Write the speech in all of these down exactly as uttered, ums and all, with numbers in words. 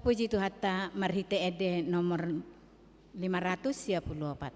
Puji Tuhanta, marhite ende nomor lima ratus sia puluh opat.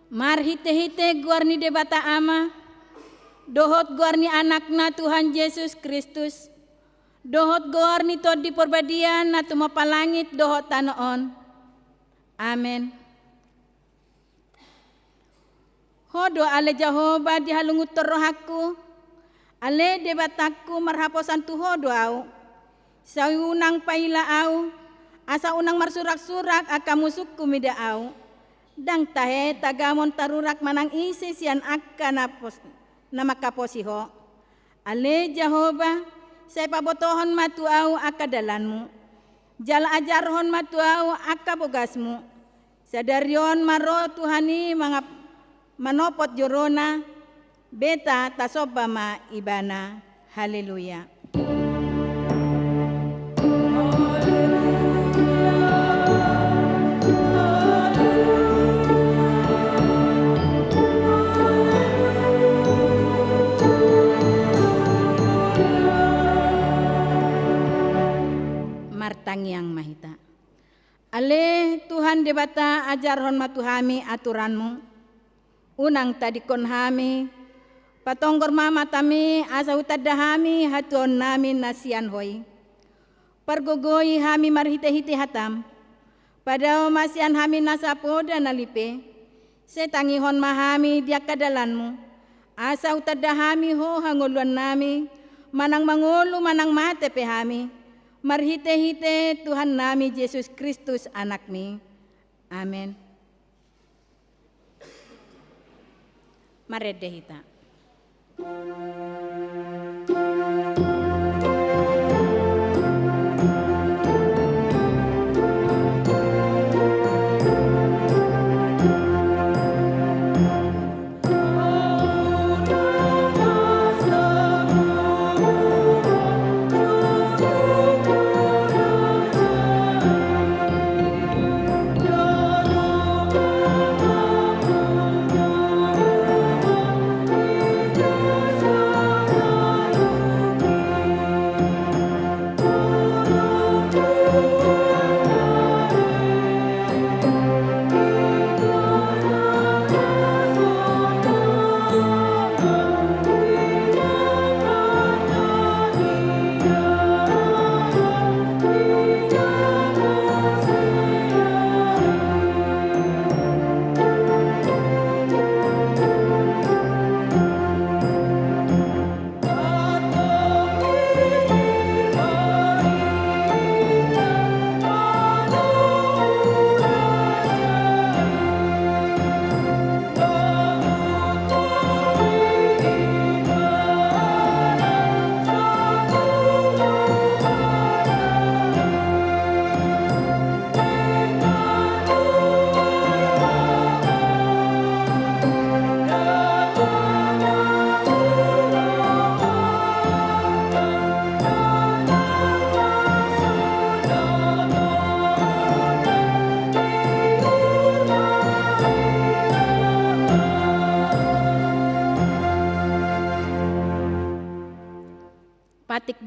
Marhitehite goar ni Debata Ama, dohot goar ni Anakna Tuhan Jesus Kristus, dohot goar ni Tondi Porbadia na tumompa langit dohot tano on. Amen. Ho do ale Jahowa di halungunhon rohangku, ale Debatangku, marhaposan tu Ho do ahu. Sai unang paila ahu, asa unang marsuraksurak angka musungku mida ahu. Ndang tahe tagamon tarurak manang ise sian angka na pos-, na mangkaposi Ho. Ale Jahowa, sai pabotohon ma tu ahu angka dalanMu. Jala ajarhon ma tu ahu angka bogasMu. Sadari on ma ro Tuhan i mangap-, manopot jorona, beta tasomba ma Ibana. Haleluya. Martangiang ma hita. Ale Tuhan Debata, ajarhon ma tu hami aturanMu. Unang tadingkon hami, patonggor ma matami asa hutanda hami hatuaonnami na sian Ho i. Pargogoi hami marhitehite hataM. Padao ma sian hami nasa poda na lipe. Sai tangihon ma hami di angka dalanMu. Asa hutanda hami Ho hangoluannami, manang mangolu manang mate pe hami. Marhitehite Tuhannami Jesus Kristus AnakMi. Amen. Marende hita.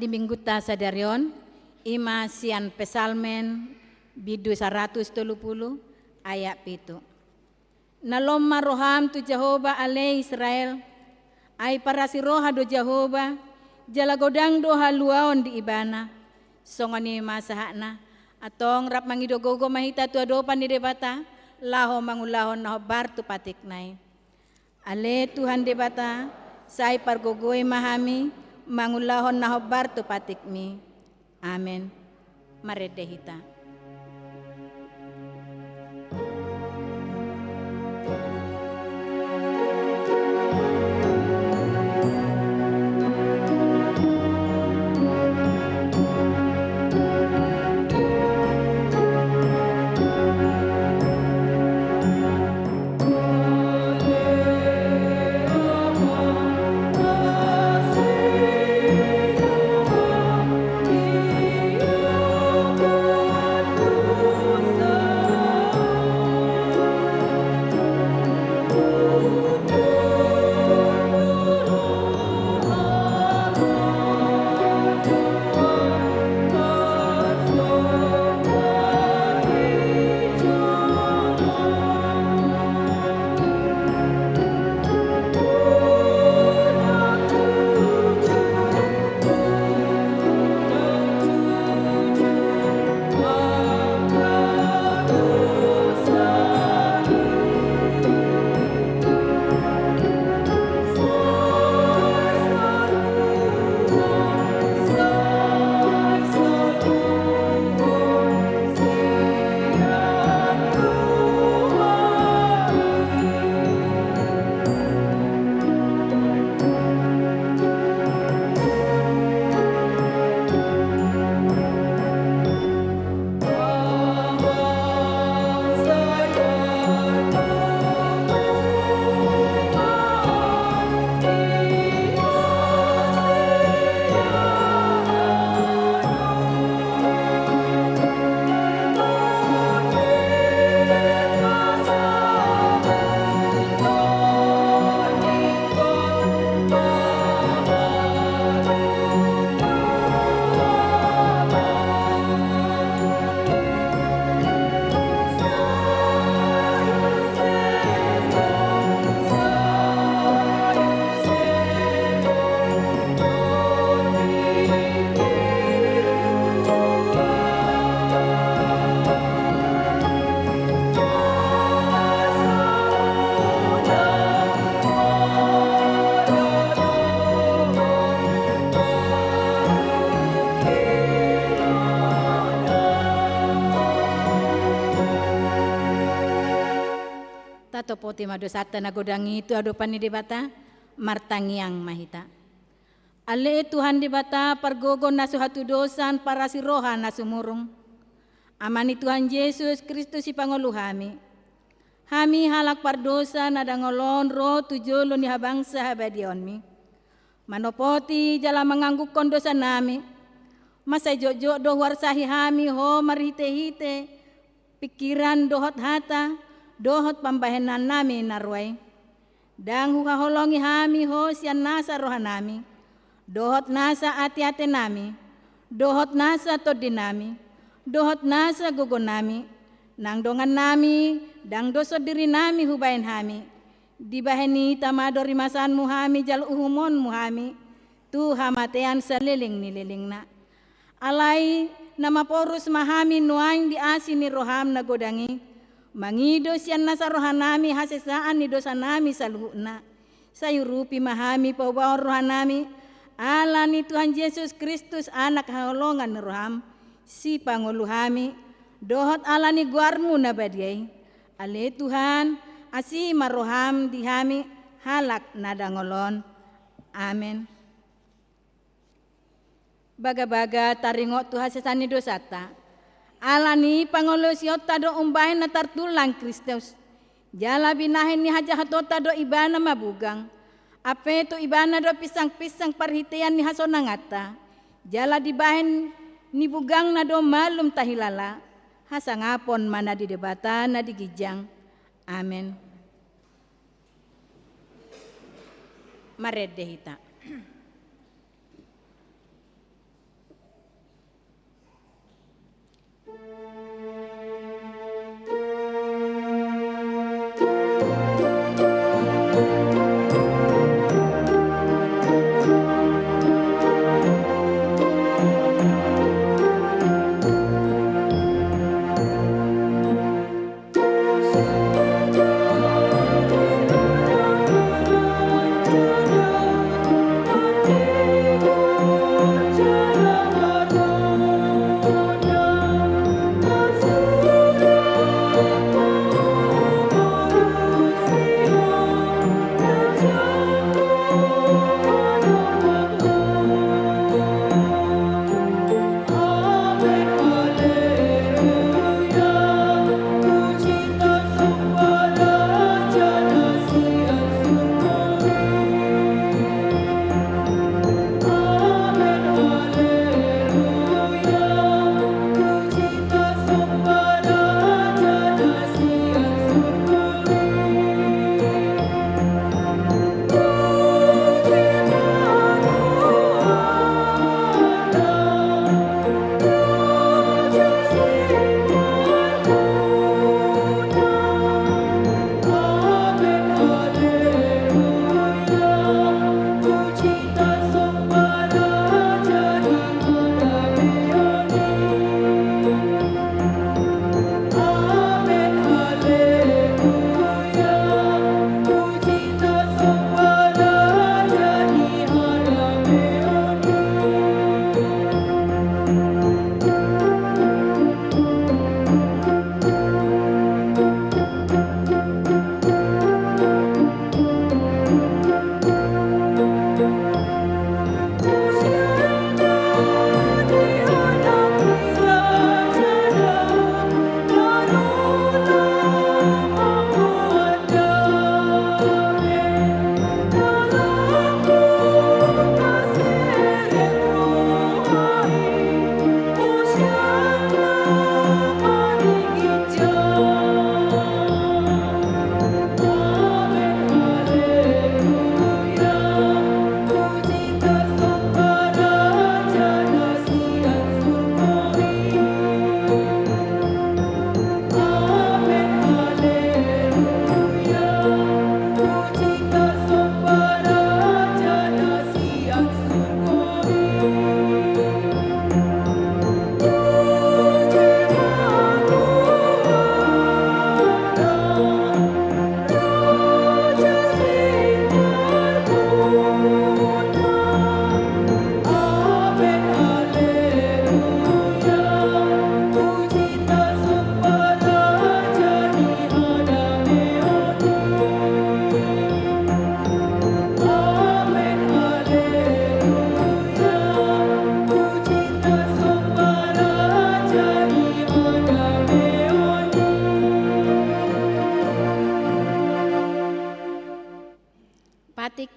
Di minggunta sadari on, i ma sian Psalmen bindu saratus tolu pulu ayat pitu. Na lom ma roham tu Jahowa ale Israel, ai parasi roha do Jahowa, jala godang do haluaon di Ibana. Songon i ma sahatna, antong rap mangido gogo ma hita tu adopan ni Debata, laho mangulahon na hombar tu patikna i. Ale Tuhan Debata, sai pargogoi ma hami mangulahon na hombar tu patikmi. Amen. Marende hita. Tatopoti ma dosanta na godang i tu adopan ni Debata, martangiang ma hita. Ale Tuhan Debata, pargogo na so hatudosan, parasi roha na sumurung. Ama ni Tuhan Jesus Kristus sipangolu hami. Hami halak pardosa na dangol on ro tu jolo ni habangsa habadiaonmi. Manopoti jala manganggungkon dosanami. Mansai jotjot do huarsahi hami ho marhitehite pingkiran dohot hata, dohot pambahenannami na roa i. Ndang huhaholongi hami ho sian nasa rohanami, dohot nasa ateatenami, dohot nasa tondinami, dohot nasa gogonami, nang dongannami, ndang do sondirinami hubahen hami. Dibahen i tama do rimasanmu hami jala uhumonmu hami, tu hamatean saleleng ni lelengna. Alai na maporus ma hami nuaeng di asi ni roham na godang i, mangido sian nasa rohanami hasesaan ni dosanami saluhutna. Sai urupi ma hami paubaon rohanami, ala ni Tuhan Jesus Kristus Anak haholongan ni roham, sipangolu hami, dohot ala ni goarmu na badia i. Ale Tuhan, asi ma roham di hami halak na dangol on. Amen. Bagabaga taringot tu hasesaan ni dosanta. Ala ni pangolosionta do umbahen na tartulang Kristus. Jala binahen ni hajahatonta do Ibana mabugang. Ampe tu Ibana do pinsangpinsang parhitean ni hasonanganta. Jala dibahen ni bugangna do malum tahilala. Hasangapon ma na di Debata na di ginjang. Amen. Marende hita.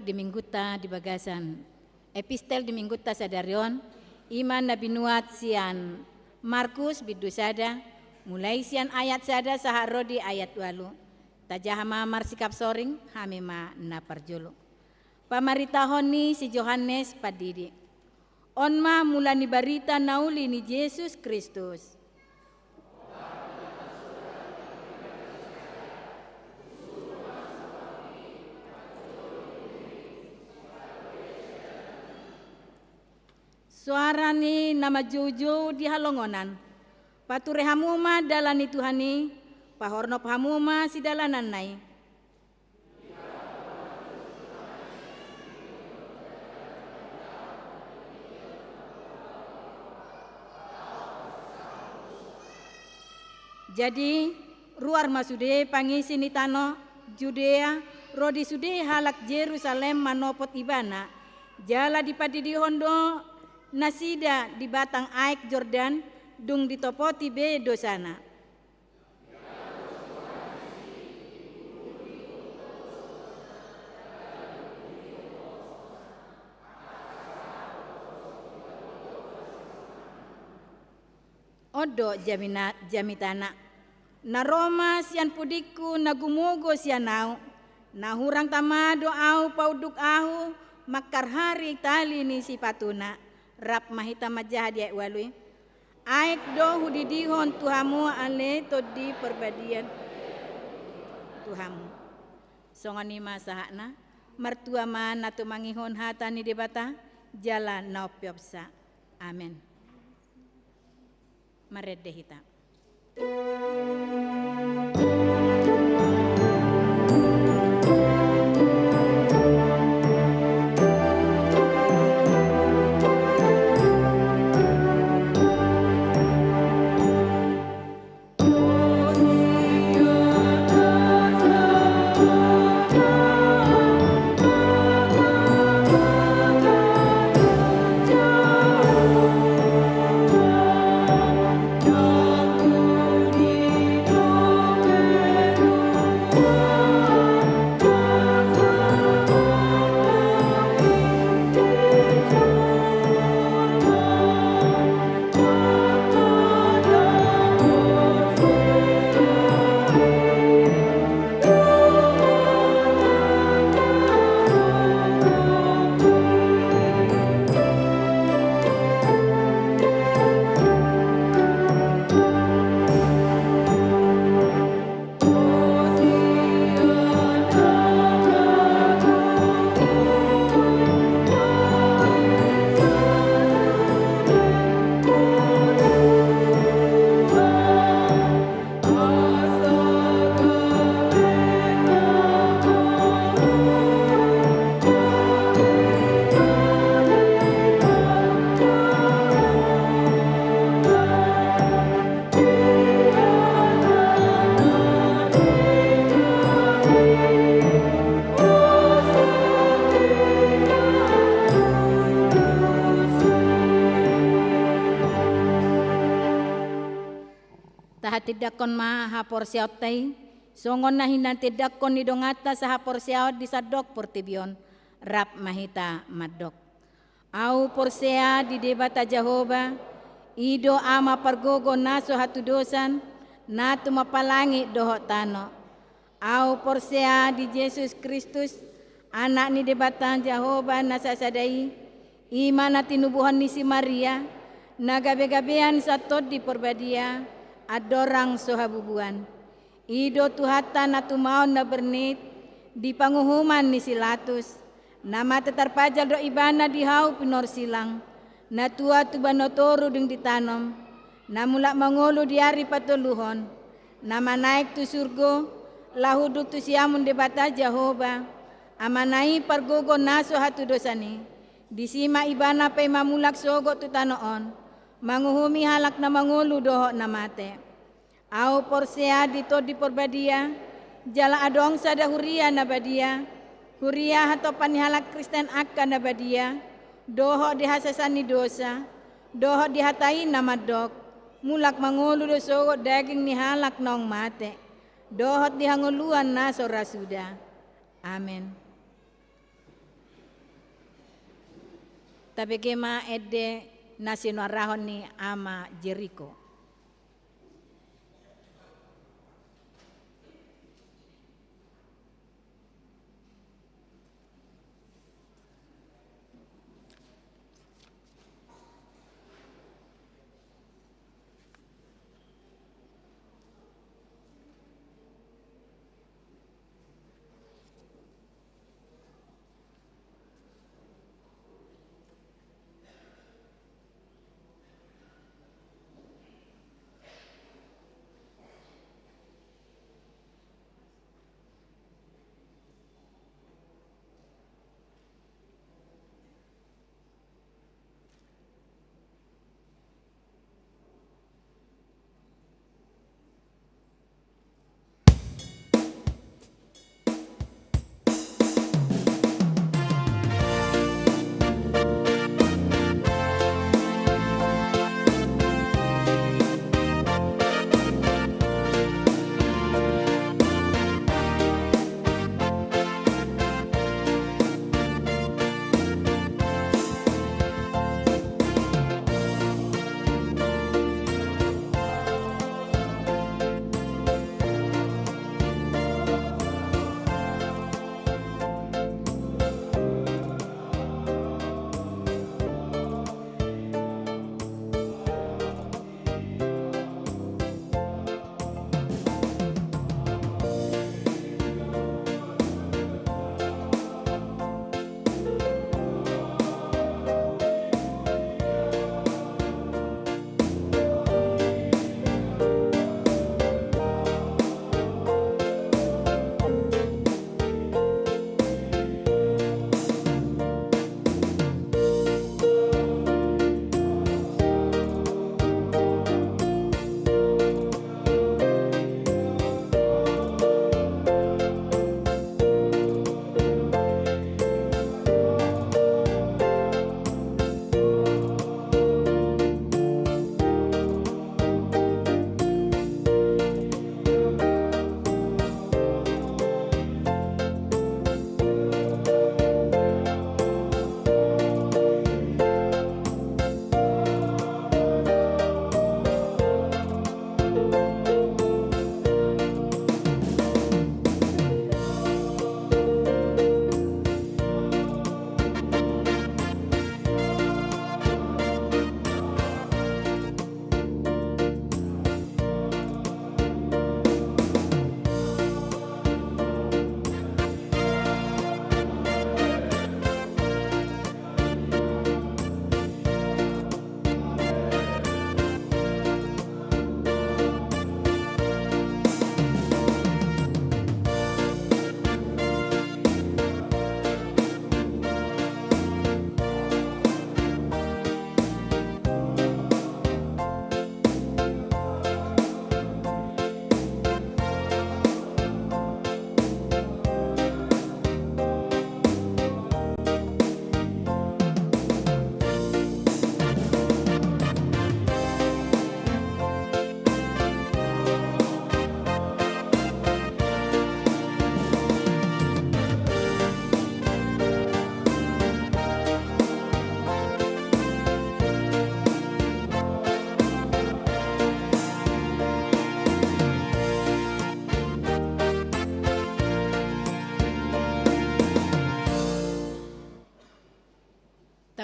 Di minggunta di bagasan epistel di minggunta sadari on, i ma na binuat sian Markus bindu sada, mulai sian ayat sada sahat ro di ayat ualu. Tajaha ma marsikap soring, hami ma na parjolo. Pamaritahon ni si Johannes Pandidi. On ma mula ni barita na uli ni Jesus Kristus. Soara ni na manjoujou di halongonan. Pature hamu ma dalan ni Tuhan i, pahornop hamu ma sidalananna i. Jadi, ruar ma sude pangisi ni tano Judea, ro di sude halak Jerusalem manopot ibana, jala dipandidihon do nasida di batang aek Jordan, dung ditopoti be dosana. On do jamina-, jamitana. Na ro ma sian pudingku na gumogo sian ahu, na hurang tama do ahu paunduk ahu mangkarhari tali ni sipatuna. Rap ma hita manjaha di ayat ualu i. Aek do hudidihon tu hamu ale Tondi Parbadia tu hamu. Songon i ma sahatna, martua ma na tumangihon hata ni Debata, jala na umpeopsa. Amen. Marende hita. Tahatindangkon ma haporseaonta i, songon na hinatindangkon ni donganta sahaporseaon di sandok portibi on, rap ma hita mandok. Ahu porsea di Debata Jahowa, i do Ama pargogo na so hatudosan, na tumompa langit dohot tano. Ahu porsea di Jesus Kristus, Anak ni Debata Jahowa na sasada i, i ma na tinubuhon ni si Maria, na gabegabean sian Tondi Parbadia, andorang so habubuan. I do Tuhanta na tumaon na bernit di panguhuman ni si Latus, na mate tarpajal do ibana di hau pinorsilang, na tua tuba na toru dung ditanom, na mulak mangolu di ari patoluhon, na manaek tu surgo, laho hundul tu siamun Debata Jahowa, Amana i pargogo na so hatudosan i, disi ma ibana paima mulak sogot tu tano on, manguhumi halak na mangolu dohot na mate. Ahu porsea di Tondi Parbadia, jala adong sada huria na badia, huria hatompa ni halak Kristen angka na badia, dohot di hasesaan ni dosa, dohot di hata i na mandok, mulak mangolu do sogot daging ni halak naung mate, dohot di hangoluan na so ra suda. Amen. Tabege ma ende na sinuarahon ni Ama Jeriko.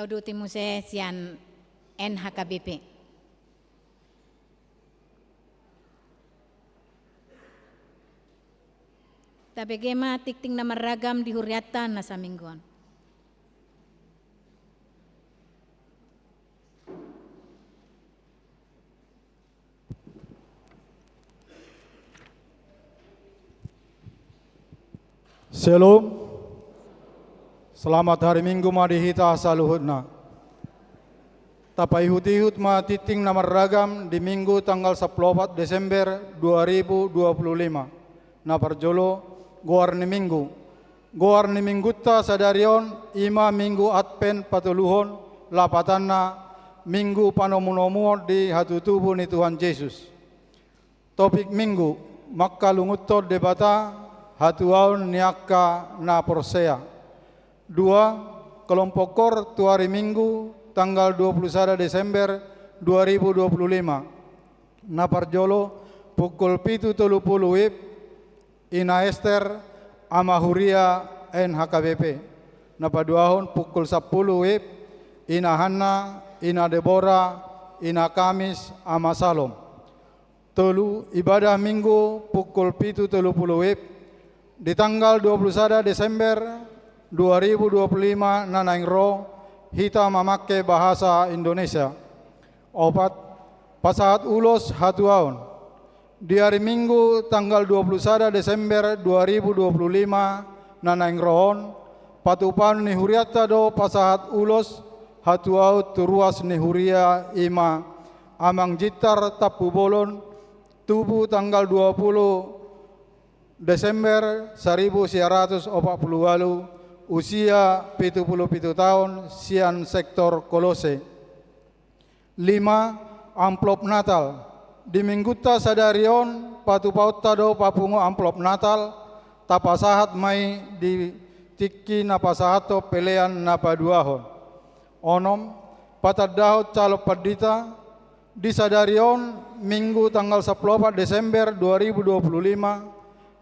Tauduti muse sian N H K B P. Tabege ma tingting na marragam di hurianta na saminggu on. Shalom. Selamat hari Minggu ma di hita saluhutna. Tapaihut-ihut ma tingting na marragam di Minggu tanggal sampulu opat Desember dua ribu dua puluh lima. Na parjolo, goar ni Minggu. Goar ni Minggunta sadari on i ma Minggu Advent patoluhon, lapatanna Minggu panomunomuon di hatutubu ni Tuhan Jesus. Topik Minggu, mangkalungunhon Debata hatuaon ni angka na porsea. Dua, Kelompok kor tu ari Minggu tanggal dua puluh sada Desember dua ribu dua puluh lima. Na parjolo pukul pitu tolu pulu WIB, Ina Ester, Ama Huria, N H K B P. Na paduahon pukul sampulu WIB, Ina Hanna, Ina Debora, Ina Kamis, Ama Salom. Tolu, ibadah Minggu pukul pitu tolu pulu WIB, di tanggal dua puluh sada Desember dua ribu dua puluh lima na naeng ro, hita mamangke bahasa Indonesia. Opat, pasahat ulos hatuaon. Di ari Minggu tanggal dua puluh sada Desember dua ribu dua puluh lima na naeng ro on, patupaon ni hurianta do pasahat ulos hatuaon tu ruas ni huria, i ma Amang Jintar Tampubolon, tubu tanggal dua pulu Desember saribu sia ratus opat pulu ualu, usia pitu pulu pitu taon, sian sektor Kolose. Lima, amplop Natal. Di Minggunta sadari on patupaonta do papungu amplop Natal, tapasahat ma i di tingki na pasahathon pelean na paduahon. Onom, patandahon calon pandita. Di sadari on, Minggu tanggal sampulu opat Desember dua ribu dua puluh lima,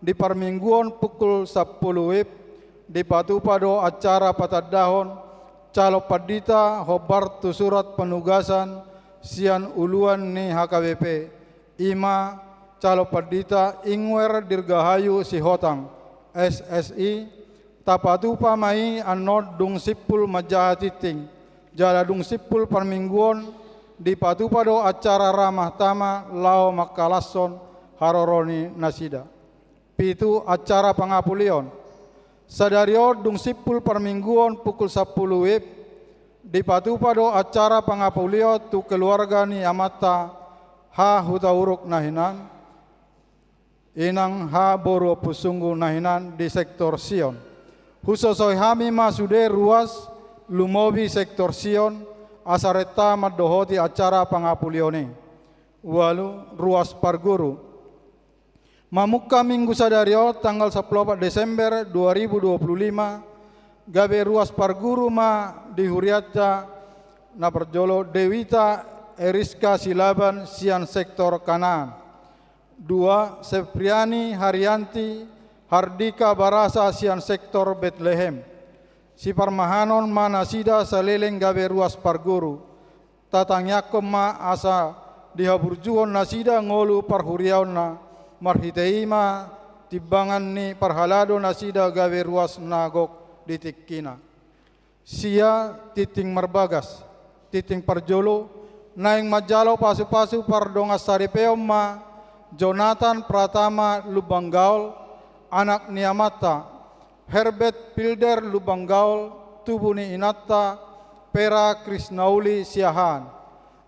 di parmingguon pukul sampulu WIB, dipatupa do acara patandahon calon pandita hombar tu surat penugasan sian uluan ni H K B P, i ma calon pandita Ingwer Dirgahayu Sihotang, S S I, tapatupa ma i annon dung simpul manjaha tingting, jala dung simpul parmingguon dipatupa do acara ramah tamah laho mangkalashon haroro ni nasida. Pitu, acara pangapulion. Sadari on dung simpul parmingguon pukul sampulu WIB, dipatupa do acara pangapulion tu keluarga ni amanta H Hutauruk na hinan, Inang H Boru Ompusunggu na hinan di sektor Sion. Husosoi hami ma sude ruas lumobi sektor Sion, asa renta mandohoti acara pangapulion i. Ualu, ruas parguru. Mamungka Minggu sadari on tanggal sampulu opat Desember dua ribu dua puluh lima, gabe ruas parguru ma di hurianta. Na parjolo, Dewita Eriska Silaban sian sektor Kanaan. Dua, Sepriani Haryanti Hardika Barasa sian sektor Betlehem. Siparmahanon ma nasida saleleng gabe ruas parguru. Tatangiangkon ma asa dihaburjuhon nasida ngolu parhuriaonna, marhite i ma timbangan ni parhalado nasida gabe ruas na gok di tingkina. Sia, tingting marbagas. Tingting parjolo, naeng manjalo pasupasu pardongansaripeon ma Jonathan Pratama Lumbangaol, anak ni amanta, Herbert Pilder Lumbangaol, tubu ni inanta Pera Krisnauli Siahaan.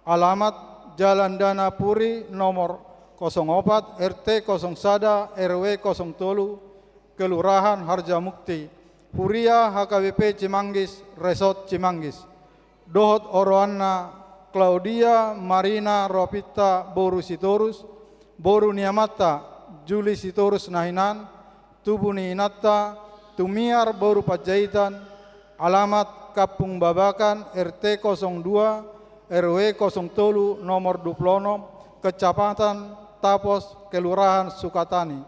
Alamat, Jalan Dana Puri nomor kosong opat, R T kosong sada, R W kosong tolu, Kelurahan Harjamukti, Huria H K B P Cimanggis, Resort Cimanggis. Dohot oroanna, Claudia Marina Ropinta boru Sitorus, boru ni amanta Juli Sitorus na hinan, tubu ni inanta Tumiar boru Panjaitan, alamat Kampung Babakan, R T kosong dua, R W kosong tolu, nomor dua puluh enam, Kecamatan Tapos, Kelurahan Sukatani.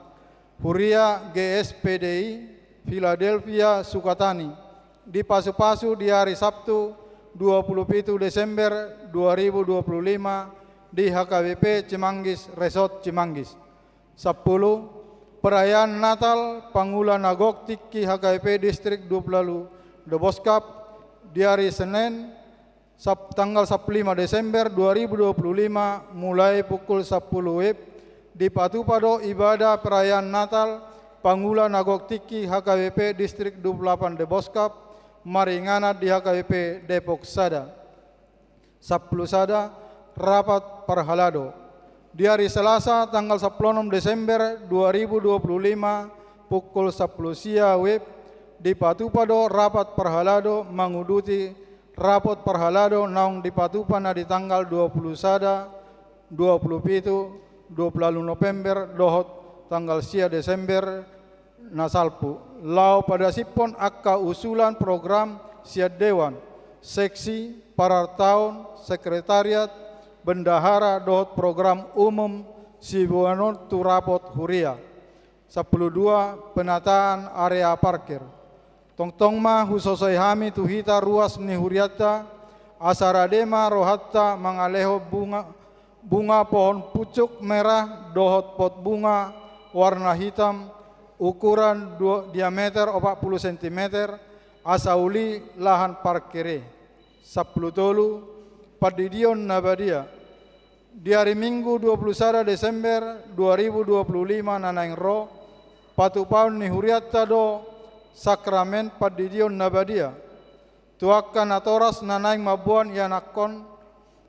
Huria G S P D I Philadelphia Sukatani, dipasupasu di ari Sabtu dua puluh pitu Desember dua ribu dua puluh lima di H K B P Cimanggis, Resort Cimanggis. Sampulu, perayaan Natal pangula na gok tingki H K B P Distrik dua pulu ualu Doboskap di ari Senen, Sab-, tanggal sampulu lima Desember dua ribu dua puluh lima, mulai pukul sampulu WIB, dipatupa do ibadah perayaan Natal pangula na gok tingki H K B P Distrik dua puluh delapan Doboskap, maringanan di H K B P Depok Sada. Sampulu sada, rapat parhalado. Di ari Selasa, tanggal sampulu onom Desember dua ribu dua puluh lima, pukul sampulu sia WIB, dipatupa do rapat parhalado manguduti rapat parhalado naung dipatupa na di tanggal dua puluh sada, dua puluh pitu, dua puluh ualu November, dohot tanggal sia Desember na salpu. Laho padasiphon angka usulan program sian dewan, seksi, parartaon, sekretariat, bendahara dohot program umum siboanon tu rapot huria. Sampulu dua, penataan area parkir. Tongtong ma husosoi hami tu hita ruas ni hurianta, asa rade ma rohanta mangalehon bunga, bunga pohon pucuk merah dohot pot bunga warna hitam, ukuran dua, diameter opat puluh sentimeter, asa uli lahan parkir i. Sampulu tolu, pandidion na badia. Di ari Minggu dua puluh sada Desember dua ribu dua puluh lima na naeng ro, patupaon ni hurianta do sakramen pandidion na badia tu angka natoras na naeng mamboan ianakkon,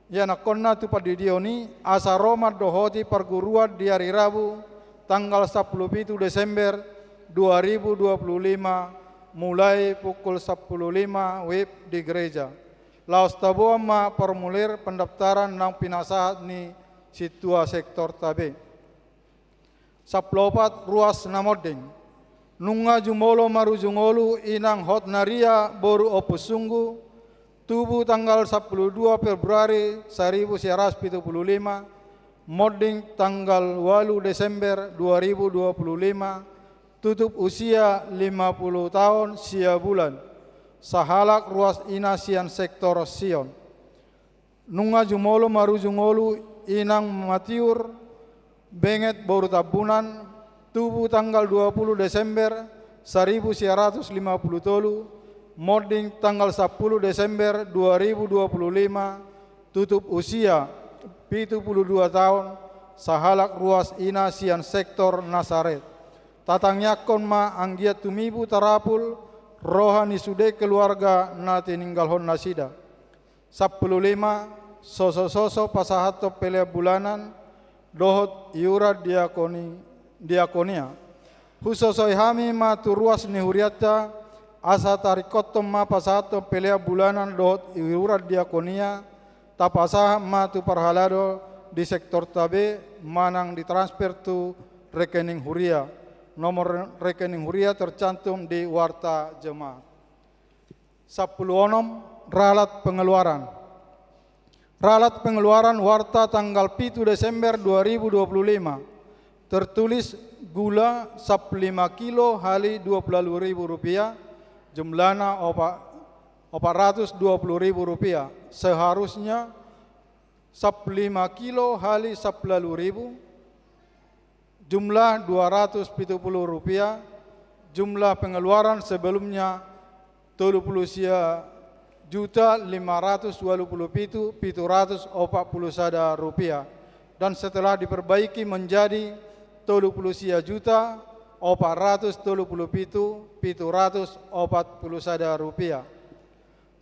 ianakkonna tu pandidion i, asa ro mandohoti parguruan di ari Rabu tanggal sampulu pitu Desember dua ribu dua puluh lima, mulai pukul sampulu lima wib di gereja. Laos taboan ma formulir pendaftaran naung pinasahat ni sintua sektorta be. Sampulu opat, ruas na monding. Nunga jumolo marujung olu inang Hotnaria boru Ompusunggu, tubu tanggal sampulu dua Februari saribu sia ratus pitu pulu lima, monding tanggal ualu Desember dua ribu dua pulu lima, tutup usia lima pulu taon sia bulan, sahalak ruas ina sian sektor Sion. Nunga jumolo marujung olu inang Matiur Benget boru Tambunan, tubu tanggal dua pulu Desember saribu sia ratus lima pulu tolu, monding tanggal sampulu Desember dua ribu dua pulu lima, tutup usia pitu pulu dua taon, sahalak ruas ina sian sektor Nasaret. Tatangiangkon ma anggiat tumibu tarapul roha ni sude keluarga na tininggalhon nasida. Sampulu lima, sosososo pasahathon pelean bulanan dohot iuran diakoni, diakonia. Husosoi hami ma tu ruas ni hurianta, asa taringkothon ma pasahathon pelean bulanan dohot iuran diakonia, tapasahat ma tu parhalado di sektorta be manang ditransfer tu rekening huria. Nomor rekening huria tercantum di warta jemaat. Sampulu onom, ralat pengeluaran. Ralat pengeluaran warta tanggal pitu Desember dua ribu dua puluh lima. Tertulis gula sampulu lima kilo hali dua pulu ualu ribu rupiah, jumlahna opa-, opat ratus dua pulu ribu rupiah. Seharusnya sampulu lima kilo hali sampulu ualu ribu, jumlah dua ratus pitu pulu rupiah, jumlah pengeluaran sebelumnya tolu pulu sia juta lima ratus ualu pulu pitu pitu ratus opat pulu sada rupiah, dan setelah diperbaiki menjadi tolu pulu sia juta opat ratus tolu pulu pitu pitu ratus opat pulu sada rupiah.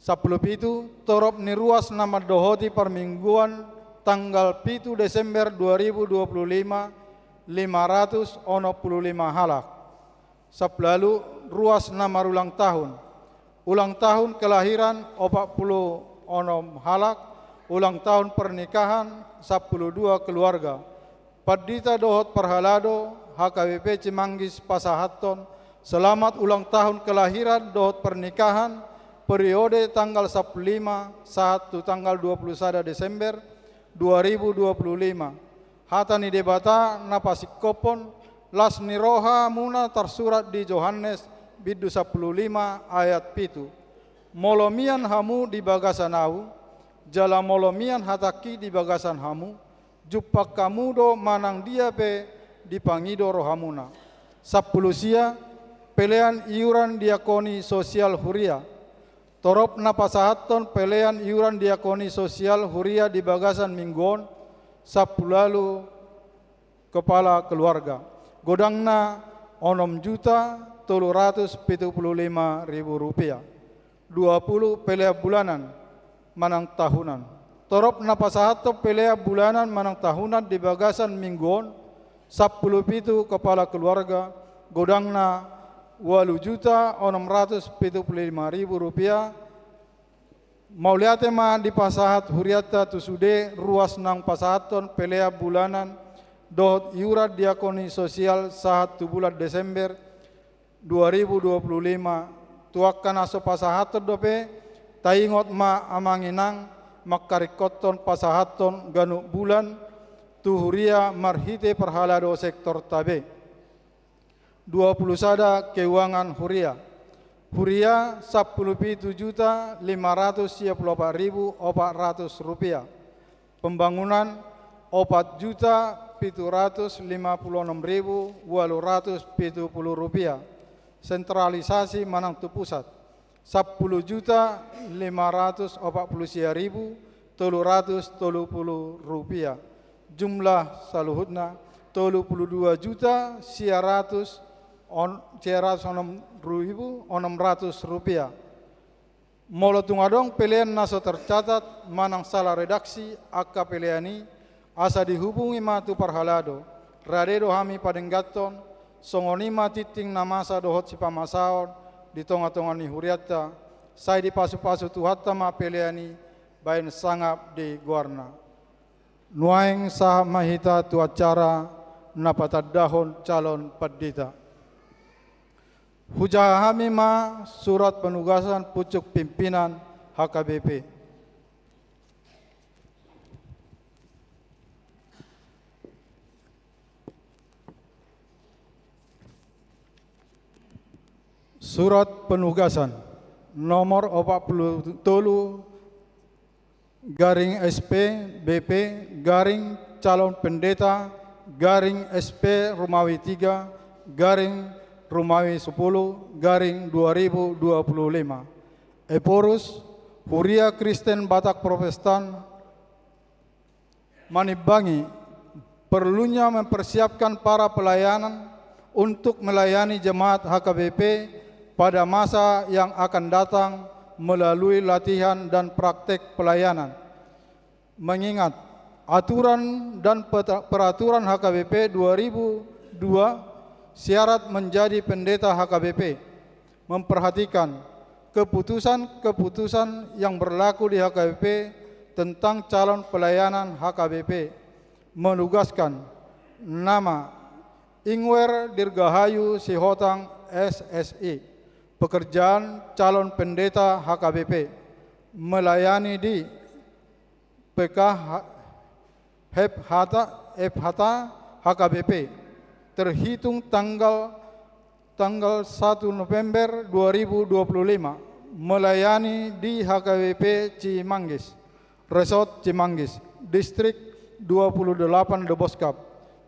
Sampulu pitu, torop ni ruas na mandohoti parmingguan tanggal pitu Desember dua ribu dua pulu lima, lima ratus onom pulu lima halak. Sampulu ualu, ruas na marulang tahun. Ulang tahun kelahiran opat pulu onom halak, ulang tahun pernikahan sampulu dua keluarga. Pandita dohot parhalado H K B P Cimanggis pasahathon selamat ulang tahun kelahiran dohot pernikahan periode tanggal sampulu lima sahat tu tanggal dua pulu sada Desember dua ribu dua pulu lima. Hata ni Debata na pasingkophon las ni rohamuna tarsurat di Johannes bindu sampulu lima ayat pitu. Molo mian hamu di bagasan ahu, jala molo mian hatangki di bagasan hamu, jumpang hamu do manang dia pe dipangido rohamuna. Sampulu sia, pelean iuran diakoni sosial huria. Torop na pasahathon pelean iuran diakoni sosial huria di bagasan minggu on, sampulu ualu kepala keluarga. Godangna onom juta tolu ratus pitu pulu lima ribu rupiah. Dua pulu pelean bulanan manang tahunan. Torop na pasahathon pelean bulanan manang tahunan di bagasan minggu on, sampulu pitu kepala keluarga, godangna ualu juta onom ratus pitu pulu lima ribu rupiah. Mauliate ma dipasahat hurianta tu sude ruas naung pasahathon pelean bulanan dohot iuran diakoni sosial sahat tu bulan Desember dua ribu dua puluh lima, Tu angka na so pasahathon dope, taingot ma amang inang, mangkaringkothon pasahathon ganup bulan tu huria marhite parhalado sektorta be. Dua pulu sada keuangan huria. Huria sampulu pitu juta lima ratus sia pulu opat ribu opat ratus rupiah. Pembangunan opat juta pitu ratus lima pulu onom ribu ualu ratus pitu pulu rupiah. Sentralisasi manang tu pusat sampulu juta lima ratus opat pulu sia ribu tolu ratus tolu pulu rupiah. Jumlah saluhutna tolu pulu dua juta sia ratus on-, sia ratus onom ribu onom ratus rupiah. Molo tung adong pelean na so tercatat manang salah redaksi angka pelean i, asa dihubungi ma tu parhalado. Rade do hami padengganhon, songon i ma tingting na masa dohot sipamasaon di tonga-tonga ni hurianta, sai dipasupasu Tuhanta ma pelean i baen sangap di goarna. Nuaeng sahat ma hita tu acara na patandahon calon pandita. Hujaha hami ma surat penugasan pucuk pimpinan H K B P. Surat penugasan nomor opat pulu tolu garing S P B P garing calon pendeta garing S P Rumawi tiga garing Rumawi sepuluh garing dua ribu dua puluh lima. Ephorus, Huria Kristen Batak Protestan, manimbangi perlunya mempersiapkan para pelayanan untuk melayani jemaat H K B P pada masa yang akan datang melalui latihan dan praktek pelayanan. Mengingat aturan dan peta-, peraturan H K B P dua ribu dua, syarat menjadi pendeta H K B P. Memperhatikan keputusan-keputusan yang berlaku di H K B P tentang calon pelayanan H K B P, menugaskan nama Ingwer Dirgahayu Sihotang, S S I, pekerjaan calon pendeta H K B P, melayani di P K H-, F H T, F H T H K B P, terhitung tanggal, tanggal satu November dua ribu dua puluh lima, melayani di H K B P Cimanggis, Resort Cimanggis, Distrik dua puluh delapan Deboskap,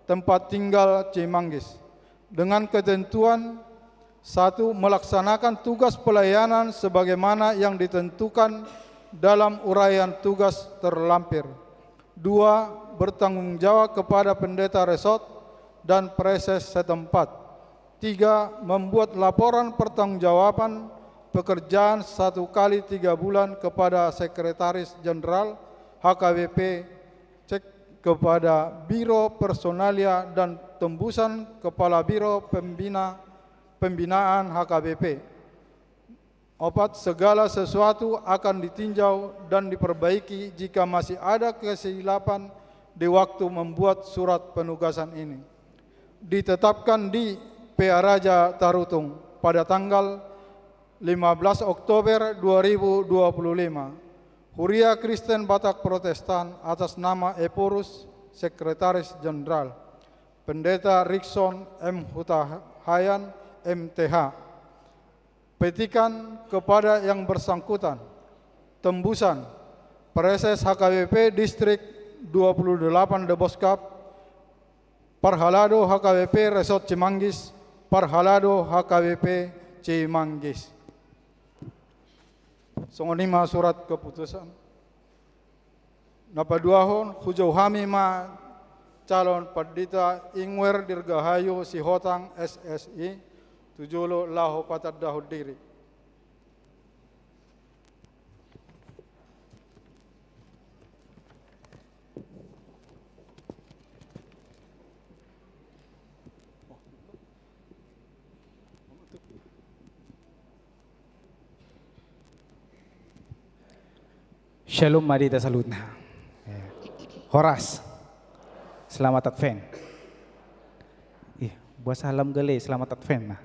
tempat tinggal Cimanggis, dengan ketentuan: satu, melaksanakan tugas pelayanan sebagaimana yang ditentukan dalam uraian tugas terlampir. Dua, bertanggung jawab kepada pendeta resort dan praeses setempat. Tiga, membuat laporan pertanggungjawaban pekerjaan satu kali tiga bulan kepada Sekretaris Jenderal H K B P, cek kepada Biro Personalia dan Tembusan Kepala Biro Pembina-, Pembinaan H K B P. Opat, segala sesuatu akan ditinjau dan diperbaiki jika masih ada kesilapan di waktu membuat surat penugasan ini. Ditetapkan di P A Raja Tarutung pada tanggal lima belas Oktober dua ribu dua puluh lima. Huria Kristen Batak Protestan atas nama Ephorus, Sekretaris Jenderal. Pendeta Rikson M Hutahaean, M T H. Petikan kepada yang bersangkutan. Tembusan, Praeses H K B P Distrik dua puluh delapan Deboskap, Parhalado H K B P Resort Cimanggis, Parhalado H K B P Cimanggis. Songon i ma surat keputusan. Na paduahon, hujou hami ma calon pandita Ingwer Dirgahayu Sihotang, S S I, tu jolo laho patandahon diri. Syalom ma di hita saluhutna. Horas. Selamat Advent. Ih, buat salam gale, selamat Advent, nah.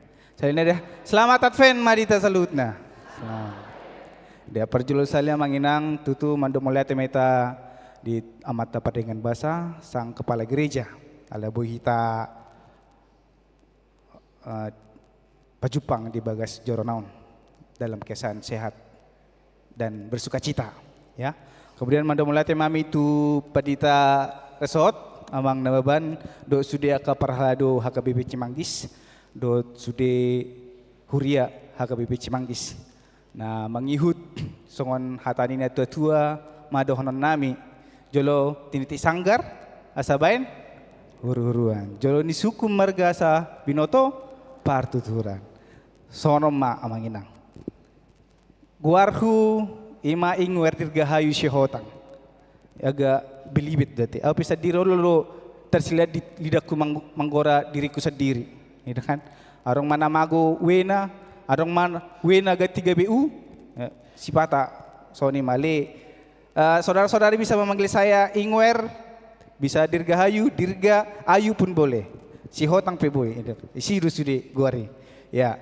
Selamat Advent ma di hita saluhutna. Selamat. Di parjolo sahali, Amang Inang, tutu mandok mauliate ma hita di Amanta Pardenggan Basa, sang kepala gereja, ala boi hita eh, pajumpang di bagas joro na on dalam keadaan sehat dan bersukacita, ya. Kemudian mandok mauliate ma hami tu Pandita Resort, Amang Nababan, dohot sude angka parhalado H K B P Cimanggis, dohot sude huria H K B P Cimanggis. Na mangihut songon hata ni natuatua ma dohonon nami: jolo tiniti sanggar, asa baen huruhuruan. Jolo ni suku marga, asa binoto partuturan. Songon on ma, Amang Inang. Goarhu i ma Ingwer Dirgahayu Sihotang. Agak belibet berarti. Au pe sandiri olo do tarsilean di lidangku mang-, manggora diringku sandiri. Gitu kan? Adong ma na mago W na, adong ma W na ganti gabe U. Ya, sipata songon i ma, ale. Eh, saudara-saudari bisa memanggil saya Ingwer, bisa Dirgahayu, Dirga Ayu pun boleh. Sihotang pe boi. Gitu. Isi do sude goar i. Ya.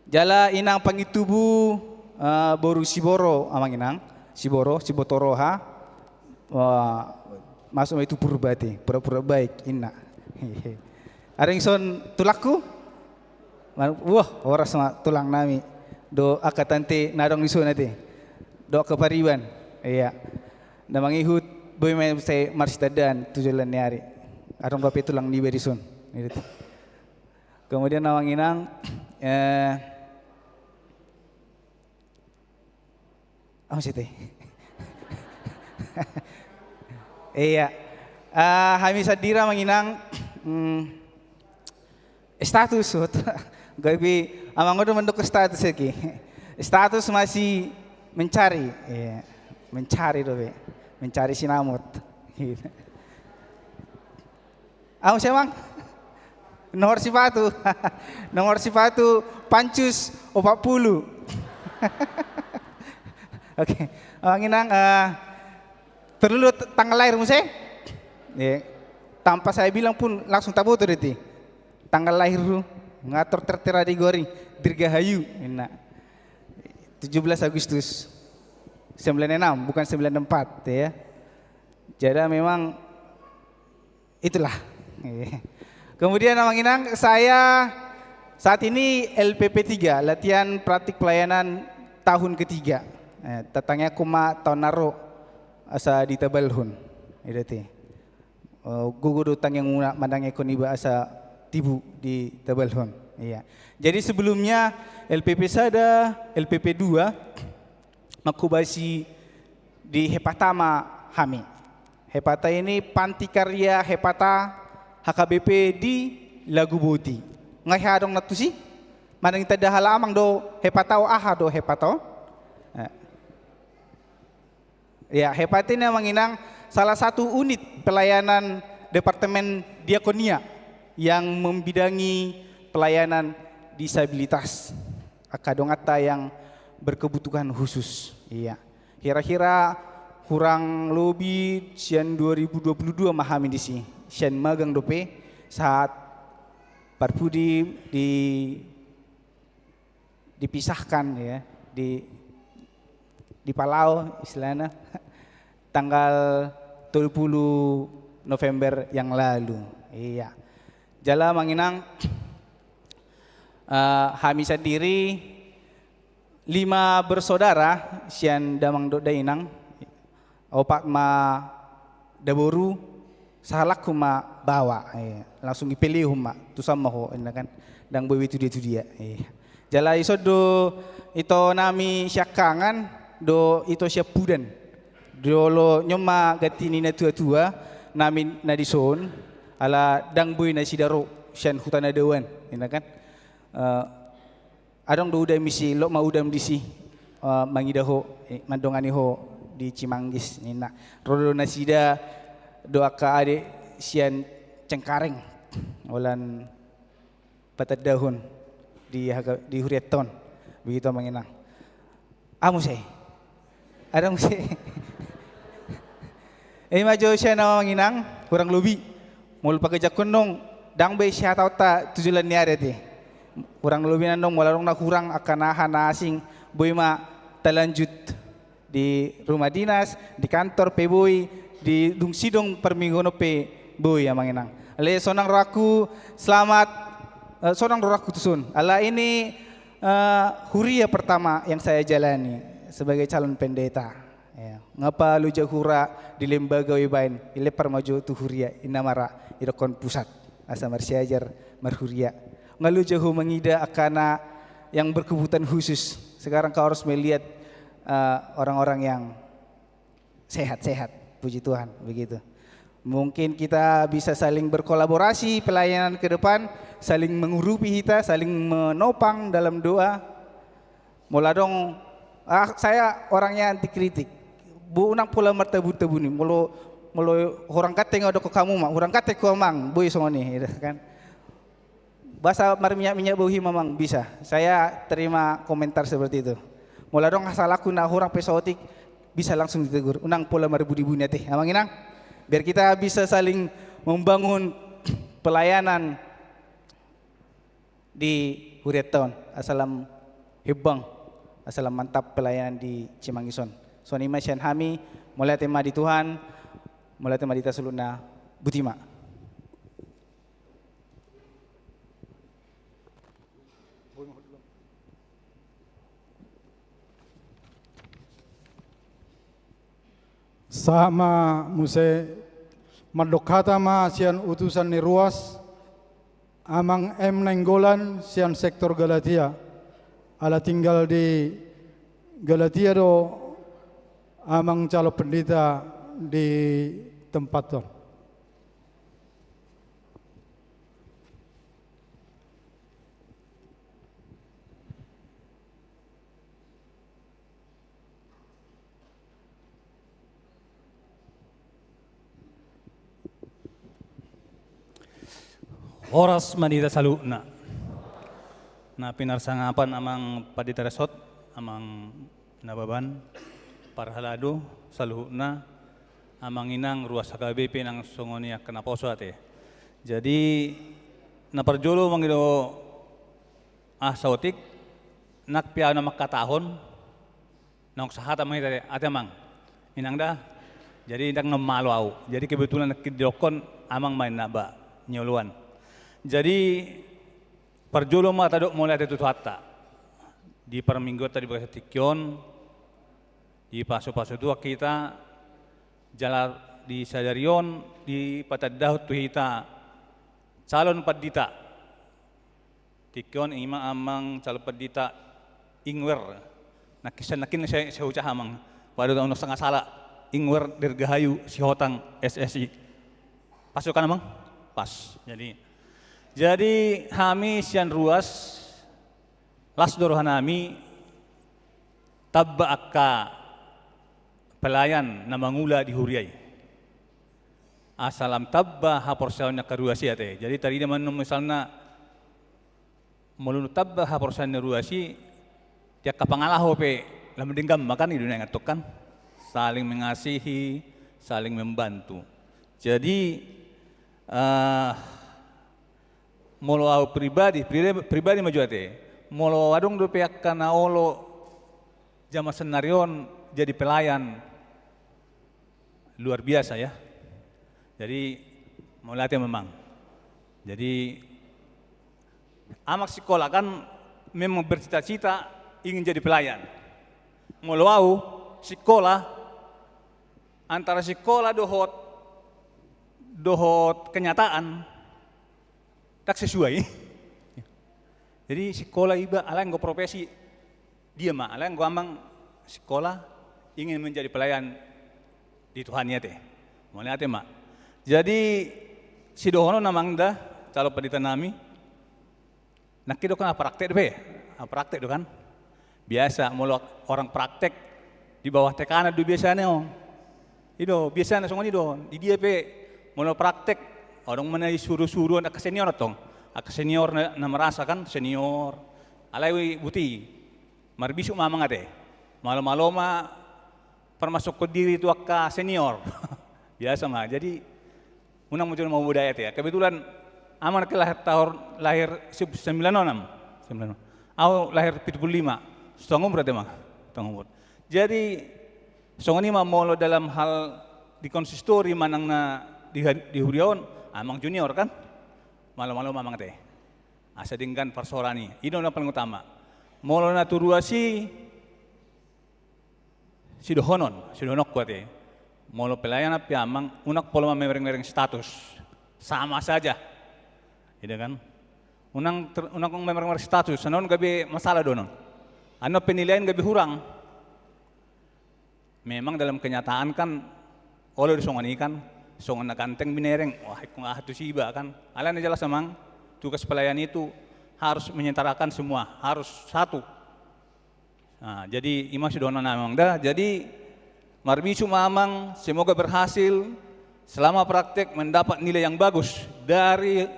Jala inang pangintubu, eh, boru Siboro, Amang Inang. Siboro, Siboto Roha. Wah, masuk ma i tu Purba, ate, pura-pura baik, inna. Adong dison tulangku? Man-, wah, horas ma tulang nami. Dohot angka tante na adong dison, ate. Dohot angka pariban. Iya. Na mangihut, boi ma sai marsitandaan tu joloan ni ari. Adong dope tulang niba dison. Gitu. Kemudian, Amang Inang, eh, apa sih, teh? Iya. Eh, hami sandiri, Amang Inang, mm, status, gabe amang uda mandok status lagi. Status masih mencari, iya. Mencari dope. Mencari sinamot. Au, siamang? Nomor sipatu. Nomor sipatu pancus opat pulu. Oke. Amang Inang, eh, perlu t-, tanggal lahir muse? Iya. Tanpa saya bilang pun langsung taboto do i. Tanggal lahirhu. Ngator tertera di goar i. Dirgahayu. Inna. Tujuh belas Agustus. Sembilan enam, bukan sembilan empat, ya. Jadi memang itulah. Kemudian, Amang Inang, saya saat ini L P P tiga, latihan praktik pelayanan tahun ketiga. Eh, tatangiangkon ma taon na ro asa ditabalhon. Ida te. Eh, gogo do tangiangmuna mandangiangkon iba asa tibu ditabalhon. Iya. Jadi sebelumnya L P P sada, L P P dua, mangkobasi di Hepata ma hami. Hepata ini panti karya Hepata H K B P di Laguboti. Nga hea adong na tusi? Manang tanda halaman do Hepata on, aha do Hepata on? Eh. Ya, Hepata ini, Amang Inang, salah satu unit pelayanan Departemen Diakonia yang membidangi pelayanan disabilitas. Angka donganta yang berkebutuhan khusus. Iya. Kira-kira kurang lobi sian dua ribu dua puluh dua ma hami disi. Sian magang dope sahat parpudi di, dipisahkan, ya, di, dipalao istilahna tanggal tolu pulu November yang lalu. Iya. Jala, Amang Inang, eh, hami sandiri lima bersaudara, sian damang dohot dainang, opat ma daboru, sahalakku ma baoa, eh, langsung dipelehon ma, tusan ma ho, inna kan, ndang boi be tudia-tudia, eh. Jala ison do ito nami siangkangan, dohot ito siampudan. Jolo nion ma ganti ni natua-tua nami na dison, ala ndang boi nasida ro sian huta na daoan, inna kan. Eh, adong do udam disi, lot ma udam disi, eh, mangida ho, eh, mandongani ho di Cimanggis, ninna. Ro do nasida dohot angka ade sian Cengkareng, holan patandahon di haga-, di hurianta on. Begitu, Amang Inang. Aha muse? Adong muse. Ima jo sian, Amang Inang, kurang lobi. Molo pangajak on nong, Ndang be sihataonta tu joloan ni ari ate. Kurang lobi nandong, molo adong na hurang angka na aha na asing, boi ma talanjut di rumah dinas, di kantor pe boi, di dung sidung parmingguon pe boi, amang inang. Alai sonang rohangku, selamat, eh, sonang rohangku tuson. Ala ini, eh, huria pertama yang saya jalani sebagai calon pendeta. Ya, nga pe loja hura di lembaga hubaen, dilempar ma jo tu huria, inna ma ra idokkon pusat. Asa marsiajar, marhuria. Nga loja ho mangida angka na yang berkebutuhan khusus. Sekarang kau harus melihat, eh, orang-orang yang sehat-sehat. Puji Tuhan, begitu. Mungkin kita bisa saling berkolaborasi pelayanan ke depan, saling mengurupi hita, saling menopang dalam doa. Molo adong, ah, saya orangnya anti kritik. Bo unang pola martabu-tabu ni. Molo, molo hurang ganteng, adong ho hamu ma, hurang ganteng ho amang, boi songon i, gitu kan. Bahasa marminyak-minyak bau hima, amang, bisa. Saya terima komentar seperti itu. Molo adong hasalaku na hurang pe saotik, bisa langsung ditegur. Unang pola marbuni-buni ate, amang inang. Biar kita bisa saling membangun pelayanan di hurianta on, asa lam hembang, asa lam mantap pelayanan di Cimanggis on. Songon i ma sian hami, mauliate ma di Tuhan, mauliate ma di hita saluhutna, boti ma. Sahat ma muse, mandok hata ma sian utusan ni ruas, Amang M Nainggolan sian sektor Galatia, ala tinggal di Galatia do Amang calon pendeta di tempat on. Horas ma di hita saluhutna. Na pinarsangapan Amang Pandita Resort, Amang Nababan, parhalado saluhutna, Amang Inang, ruas H K B P nang songon i angka naposo ate. Jadi, na parjolo mangido aha saotik, nang pe ahu na mangkatahon, naung sahata ma hita ate, Amang Inang da. Jadi ndang na malo ahu. Jadi kebetulan nangkin didokkon Amang ma inna ba nioloan. Jadi parjolo ma tadok mauliate tu Tuhanta. Di parmingguonta di bagasan tingki on, dipasupasu Tuhan hita, jala di sadari on dipatandahon tu hita calon pandita. Tingki on ima Amang calon pandita Ingwer. Nangkin, nangkin sai, sai hujaha Amang. Pado tahu nasa ngasala. Ingwer Dirgahayu Sihotang S S I. Pas do kan Amang? Pas. Jadi, jadi hami sian ruas, las do rohanami tamba angka pelayan na mangula di huria i. Asa lam tamba haporseaon ni angka ruas i ate. Jadi tarida ma annon misalna, molo tamba haporseaon ni ruas i, di angka pangalaho pe lam denggan ma kan, i do na ingathon kan. Saling mengasihi, saling membantu. Jadi, eh, molo ahu pribadi, pribadi, pribadi ma jo ate. Molo adong dope angka na olo jaman sannari on jadi pelayan, luar biasa ya. Jadi mauliate ma Amang. Jadi Amang sikola kan memang bercita-cita ingin jadi pelayan. Molo ahu sikola, antara sikola dohot, dohot kenyataan, ndang sesuai. Jadi sikola iba alai anggo profesi dia ma, alai anggo Amang sikola ingin menjadi pelayan di Tuhan i ate. Mauliate ma. Jadi sidohonon Amang da, calon pandita nami. Nangkin do kan praktek dope. Ah, praktek do kan. Biasa molo orang praktek di bawah tekanan do biasana on. I do biasana songon i do. Di dia pe molo praktek, adong ma na disuru-suru angka senior tong. Angka senior na, na merasa kan senior. Alai boti, marbisuk ma Amang ate. Malo-malo ma parmasokkon diri tu angka senior. Biasa ma. Jadi unang ma jolo mambudaya ate. Kebetulan Amang nangkin lahir tahun, lahir se-, sembilan enam. Sembilan enam. Au lahir pitu pulu lima. Setengah umur ate, Mang. Setengah umur. Jadi, songon i ma molo dalam hal di konsistori manang na di, di huria on, amang junior kan? Malo-malo ma amang ate. Asa denggan parsoalan i. I do na paling utama. Molo na tu ruas i, sidohonon, sidohononku ate. Molo pelayanan pe amang, unang pola mamereng-mereng status. Sama saja. Gitu kan? Unang ter-, unang mamereng-mereng status. Anon gabe masalah do anon. Anon penilaian gabe hurang. Memang dalam kenyataan kan, olo do songon i kan, songon na ganteng binereng, wah, ingkon aha tusi iba kan. Alana jelas amang, tugas pelayan itu harus menyetarakan semua, harus satu. Nah, jadi i ma sidohonon amang da. Jadi marbisuk ma amang, semoga berhasil. Selama praktek mendapat nilai yang bagus dari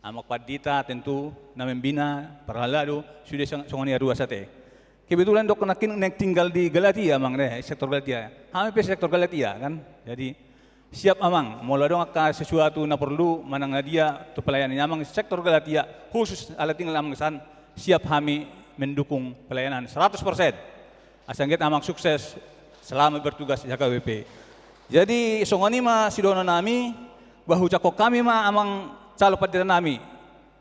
amang pandita, tentu na membina, parhalado, sude sang-, songon i ruas ate. Kebetulan dok nangkin naeng tinggal di Galatia amang da, sektor Galatia. Hami pe sektor Galatia kan. Jadi siap amang, molo adong angka sesuatu na porlu manang na dia tu pelayanan ni amang sektor Galatia, khusus ala tinggal amang san, siap hami mendukung pelayanan seratus persen. Asa anggiat amang sukses, selamat bertugas di H K B P. Jadi songon i ma sidohonon nami, bah ucapkon hami ma amang calon pandita nami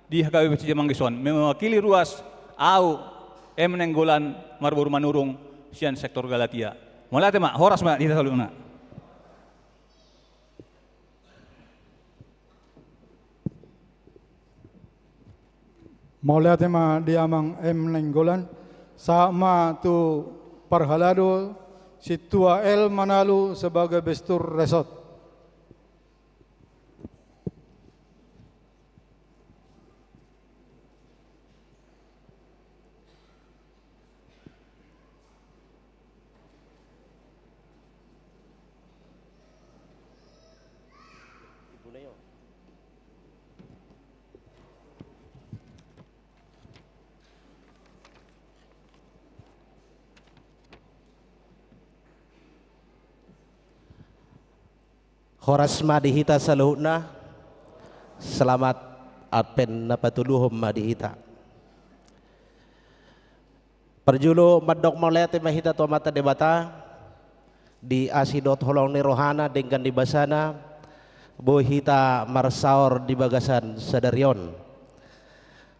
di H K B P Cimanggis on, mewakili ruas, au M Nainggolan Marboru Manurung sian sektor Galatia. Mauliate ma, horas ma di hita saluhutna. Mauliate ma di amang M Nainggolan. Sahat ma tu parhalado Sintua L Manalu sebagai Bestur Resort. Horas ma di hita saluhutna. Selamat Advent na patoluhon ma di hita. Parjolo mandok mauliate ma hita tu Amanta Debata, di asi dohot holong ni rohana, denggan ni basana, boi hita marsaor di bagasan sadari on.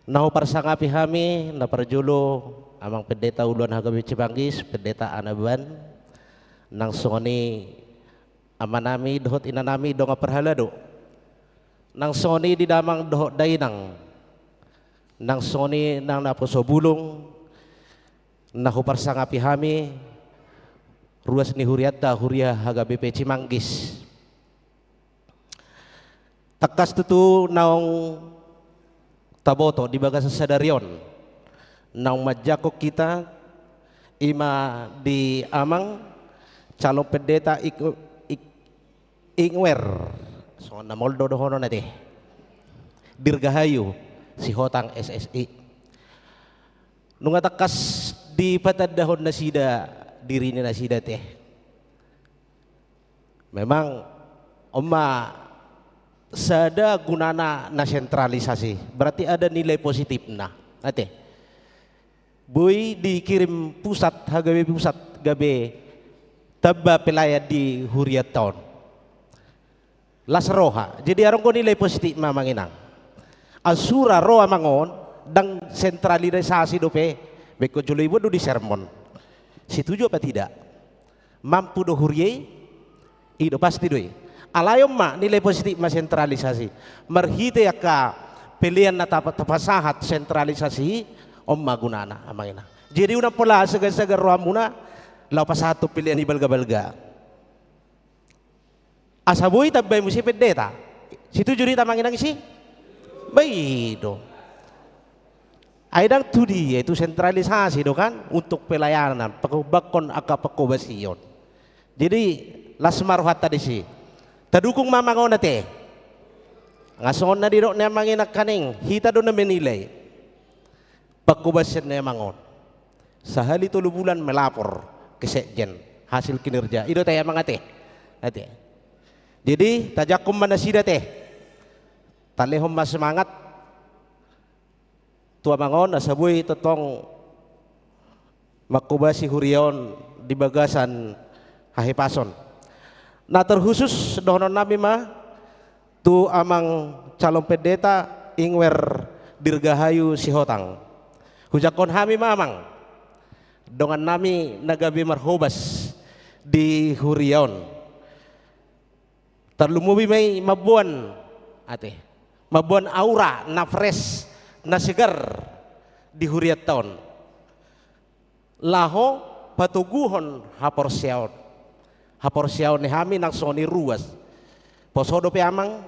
Na huparsangapi hami, na parjolo, amang pendeta uluan H K B P Cimanggis, pendeta Anaban, nang songon i amanami dohot inanami dongan parhalado. Nang songon i di damang dohot dainang. Nang songon i nang naposo bulung, na huparsangapi hami, ruas ni hurianta, huria H K B P Cimanggis. Tangkas tutu naung taboto di bagasan sadari on, naung manjangkon hita, i ma di amang calon pendeta ik-, ik-, Ingwer, songon na maol do dohonon ate. Dirgahayu, Sihotang S S I. Nunga tangkas dipatandahon nasida diri ni nasida ate. Memang on ma sada gunana na sentralisasi, berarti ada nilai positifna ate. Boi dikirim pusat, H K B P pusat gabe tamba pelayan di hurianta on. Las roha. Jadi adong do nilai positif ma amang inang. Asura ro amang on, ndang sentralisasi dope, baen jolo ibuat do di sermon. Setuju apa tidak? Mampu do huria i? I do, pasti do i. Alai on ma nilai positif ma sentralisasi. Marhite angka pelean na tapa-, tapasahat sentralisasi i, on ma gunana amang inang. Jadi unang pola segan-segan rohamuna laho pasahathon pelean i balga-balga. Asa boi tambai muse pendeta. Setuju do hita amang inang isi? Ba i do. Ai ndang tu dia, itu sentralisasi do kan, untuk pelayanan, pangkobashon angka pangkobasion. Jadi las ma rohanta disi. Tadukung ma amang on ate. Nga songon na didok ni amang inang nangkaning, hita do na menilai pangkobasion ni amang on. Sahali tolu bulan melapor ke sekjen hasil kinerja. I do ate amang ate. Ate. Jadi tajangkon ma nasida ate. Talehon ma semangat tu amang on, asa boi tongtong mangkobasi huria on di bagasan hahipason. Na terkhusus dohonon nami ma tu amang calon pendeta Ingwer Dirgahayu Sihotang. Hujangkon hami ma amang, dongan nami na gabe marhobas di huria on. Tarlumobi ma i mamboan, ate, mamboan aura na fresh, na segar di hurianta on. Laho patoguhon haporseaon. Haporseaon ni hami nang songon i ruas. Poso dope amang,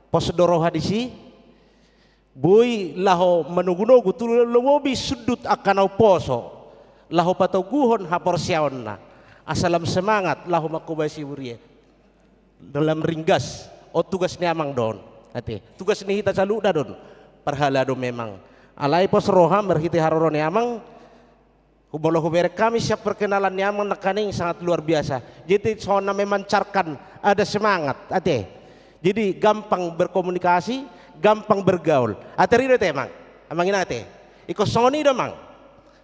pos do roha disi, boi laho manogunogu, tarlumobi sundut angka na umposo, laho patoguhon haporseaonna, asa lam semangat laho mangkobasi huria. Dalam ringgas, on tugas ni amang do on. Ate, tugas ni hita saluhutna do on. Parhalado memang. Alai pos roha marhite haroro ni amang, molo hubereng hami sian perkenalan ni amang nangkaning sangat luar biasa. Jadi songon na memancarkan ada semangat, ate. Jadi gampang berkomunikasi, gampang bergaul. Ate, i do ate amang. Amang inang ate. Ingkon songon i do amang.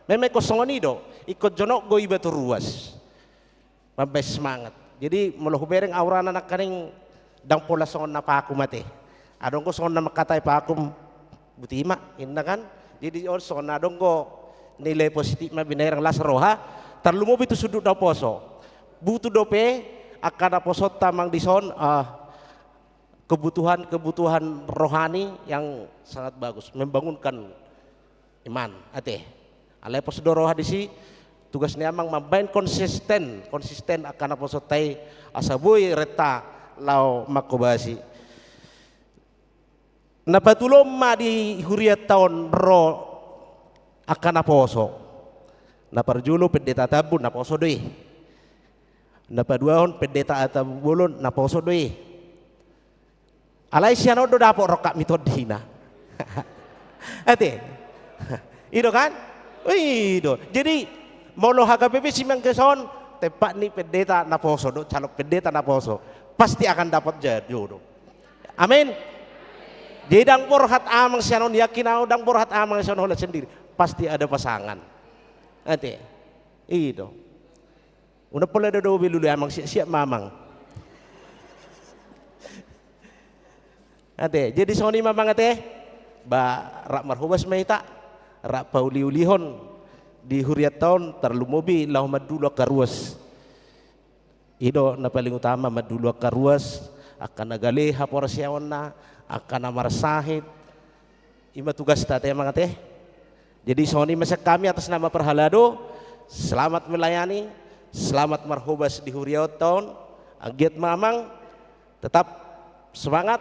Memang ingkon songon i do. Ingkon jonok do iba tu ruas. Mambahen semangat. Jadi molo hubereng aurana nangkaning ndang pola songon na pakum ate. Adong do songon na mangkatai pakum, buti ma, inna kan. Jadi on songon na adong do nilai positif ma binaerang las roha, tarlumobi tu sundut na umposo. Butuh dope angka naposonta amang dison, ah, kebutuhan-kebutuhan rohani yang sangat bagus, membangunkan iman, ate. Alai pos do roha disi, tugas ni amang mambahen konsisten, konsisten angka naposonta i, asa boi renta laho mangkobasi. Na patoluhon ma di hurianta on ro angka naposo. Na parjolo pendeta Tambun, naposo do i. Na paduahon pendeta Atambulon, naposo do i. Alai sian on do dapot rongkap ni tondina. Ate. I do kan? I do. Jadi molo H K B P Cimanggish on, tempat ni pendeta naposo do, calon pendeta naposo, pasti akan dapat jodoh. Amin. Jadi ndang borhat amang sian on, yakin au, ndang borhat amang sian on, holan sendiri. Pasti ada pasangan. Ate. I do. Unang pola dodo be lulu amang, siap-siap ma amang. Ate, jadi songon i ma amang ate. Ba rap marhobas ma hita, rap pauliulihon di hurianta on, tarlumobi laho mandulu angka ruas. I do na paling utama, mandulu angka ruas, angka na gale haporseaonna, angka na marsahit. I ma tugasta ate amang ate. Jadi songon i ma sian hami atas nama parhalado, selamat melayani, selamat marhobas di huriaonta on. Anggiat ma amang tetap semangat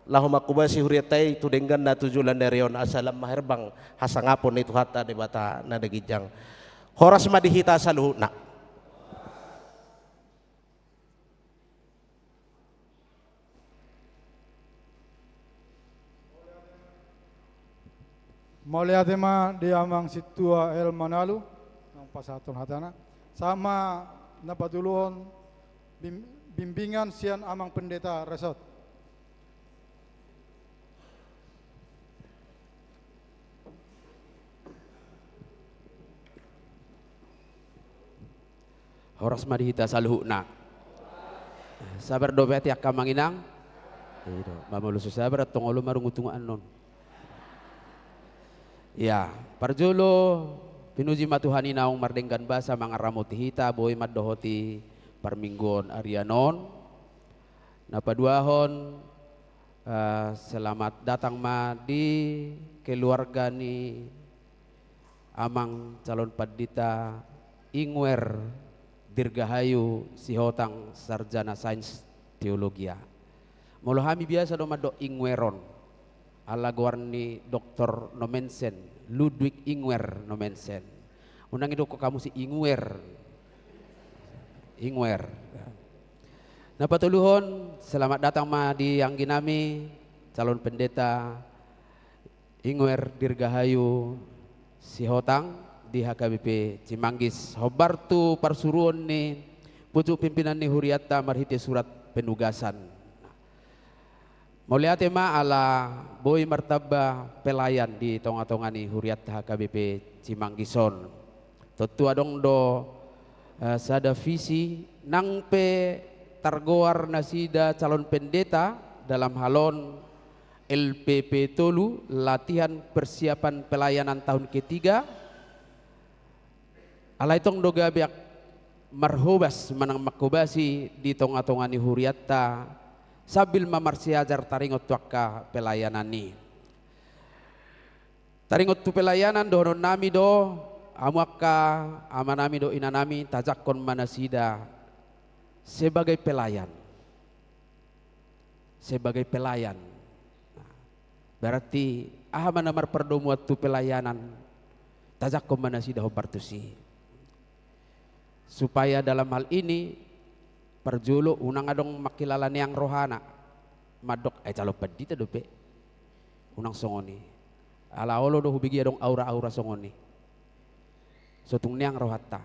laho mangkobasi hurianta i tu dengganna tu joloan ni ari on, asa lam maherbang hasangapon ni Tuhanta Debata na ginjang. Horas ma di hita saluhutna. Mauliate ma di amang sintua L Manalu, naung pasahathon hatana. Sahat ma na patoluhon bim-, bimbingan sian amang pendeta Resot. Horas ma di hita saluhutna. Sabar dope ate angka amang inang. I do, molo so sabar antong olo marungutungan on. Ia, parjolo, pinuji ma Tuhan i naung mardenggan basa mangaramoti hita, boi mandohoti parmingguon arian on. Na paduahon, eh, selamat datang ma di keluarga ni amang calon pandita Ingwer Dirgahayu Sihotang, sarjana sains teologia. Molo hami biasa do mandok Ingwer on, ala goar ni Doktor Nommensen, Ludwig Ingwer Nommensen. Unang idok hamu si Ingwer. Ingwer. Na patoluhon, selamat datang ma di anggi nami, calon pendeta Ingwer Dirgahayu Sihotang di H K B P Cimanggis, hombar tu parsuruon ni pucuk pimpinan ni hurianta marhite surat penugasan. Mauliate ma ala boi martamba pelayan di tonga-tonga ni hurianta H K B P Cimanggis on. Tontu adong do, eh, sada visi nang pe targoar nasida calon pendeta dalam hal on L P P tolu, latihan persiapan pelayanan tahun ketiga. Alai tong do gabe marhobas manang manghobasi di tonga-tonga ni hurianta, sambil ma marsiajar taringot tu angka pelayanan i. Taringot tu pelayanan dohonon nami do, hamu angka amanami dohot inanami, tajangkon ma nasida sebagai pelayan. Sebagai pelayan. Nah, berarti aha ma na marpardomuan tu pelayanan, tajangkon ma nasida hombar tusi. Supaya dalam hal ini, parjolo unang adong mangkilala neang rohana. Mandok, "Ai calon pandita dope." Unang songon i. Ala olo do hubege adong aura-aura songon i. So tung neang rohanta.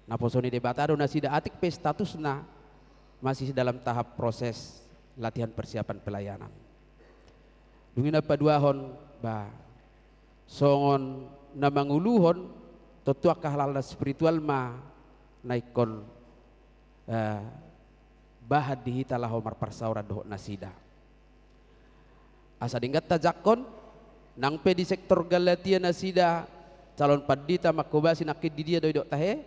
Naposo ni Debata do nasida, atik pe statusna masih dalam tahap proses latihan persiapan pelayanan. Dung i na paduahon, ba, songon na manguluhon, tontu angka hal-hal na spiritual ma na ingkon, eh, bahan di hita laho marparsaoran dohot nasida. Asa denggan tajangkon, nang pe di sektor Galatia nasida calon pandita manghobasi, nangkin di dia do didok tahe?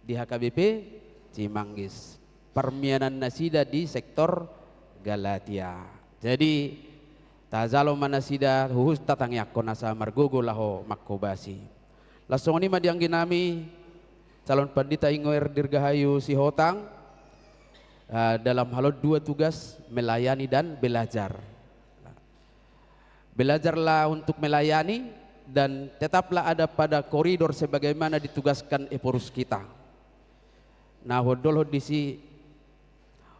Di H K B P Cimanggis. Parmianan nasida di sektor Galatia. Jadi, tajalo ma nasida, huhut tatangiangkon asa margogo laho manghobasi. Laos songon i ma di anggi nami, calon pandita Ingoer Dirgahayu Sihotang, eh, dalam hal on dua tugas, melayani dan belajar. Belajarlah untuk melayani dan tetaplah ada pada koridor sebagaimana ditugaskan Ephorus kita. Na huondolhon disi,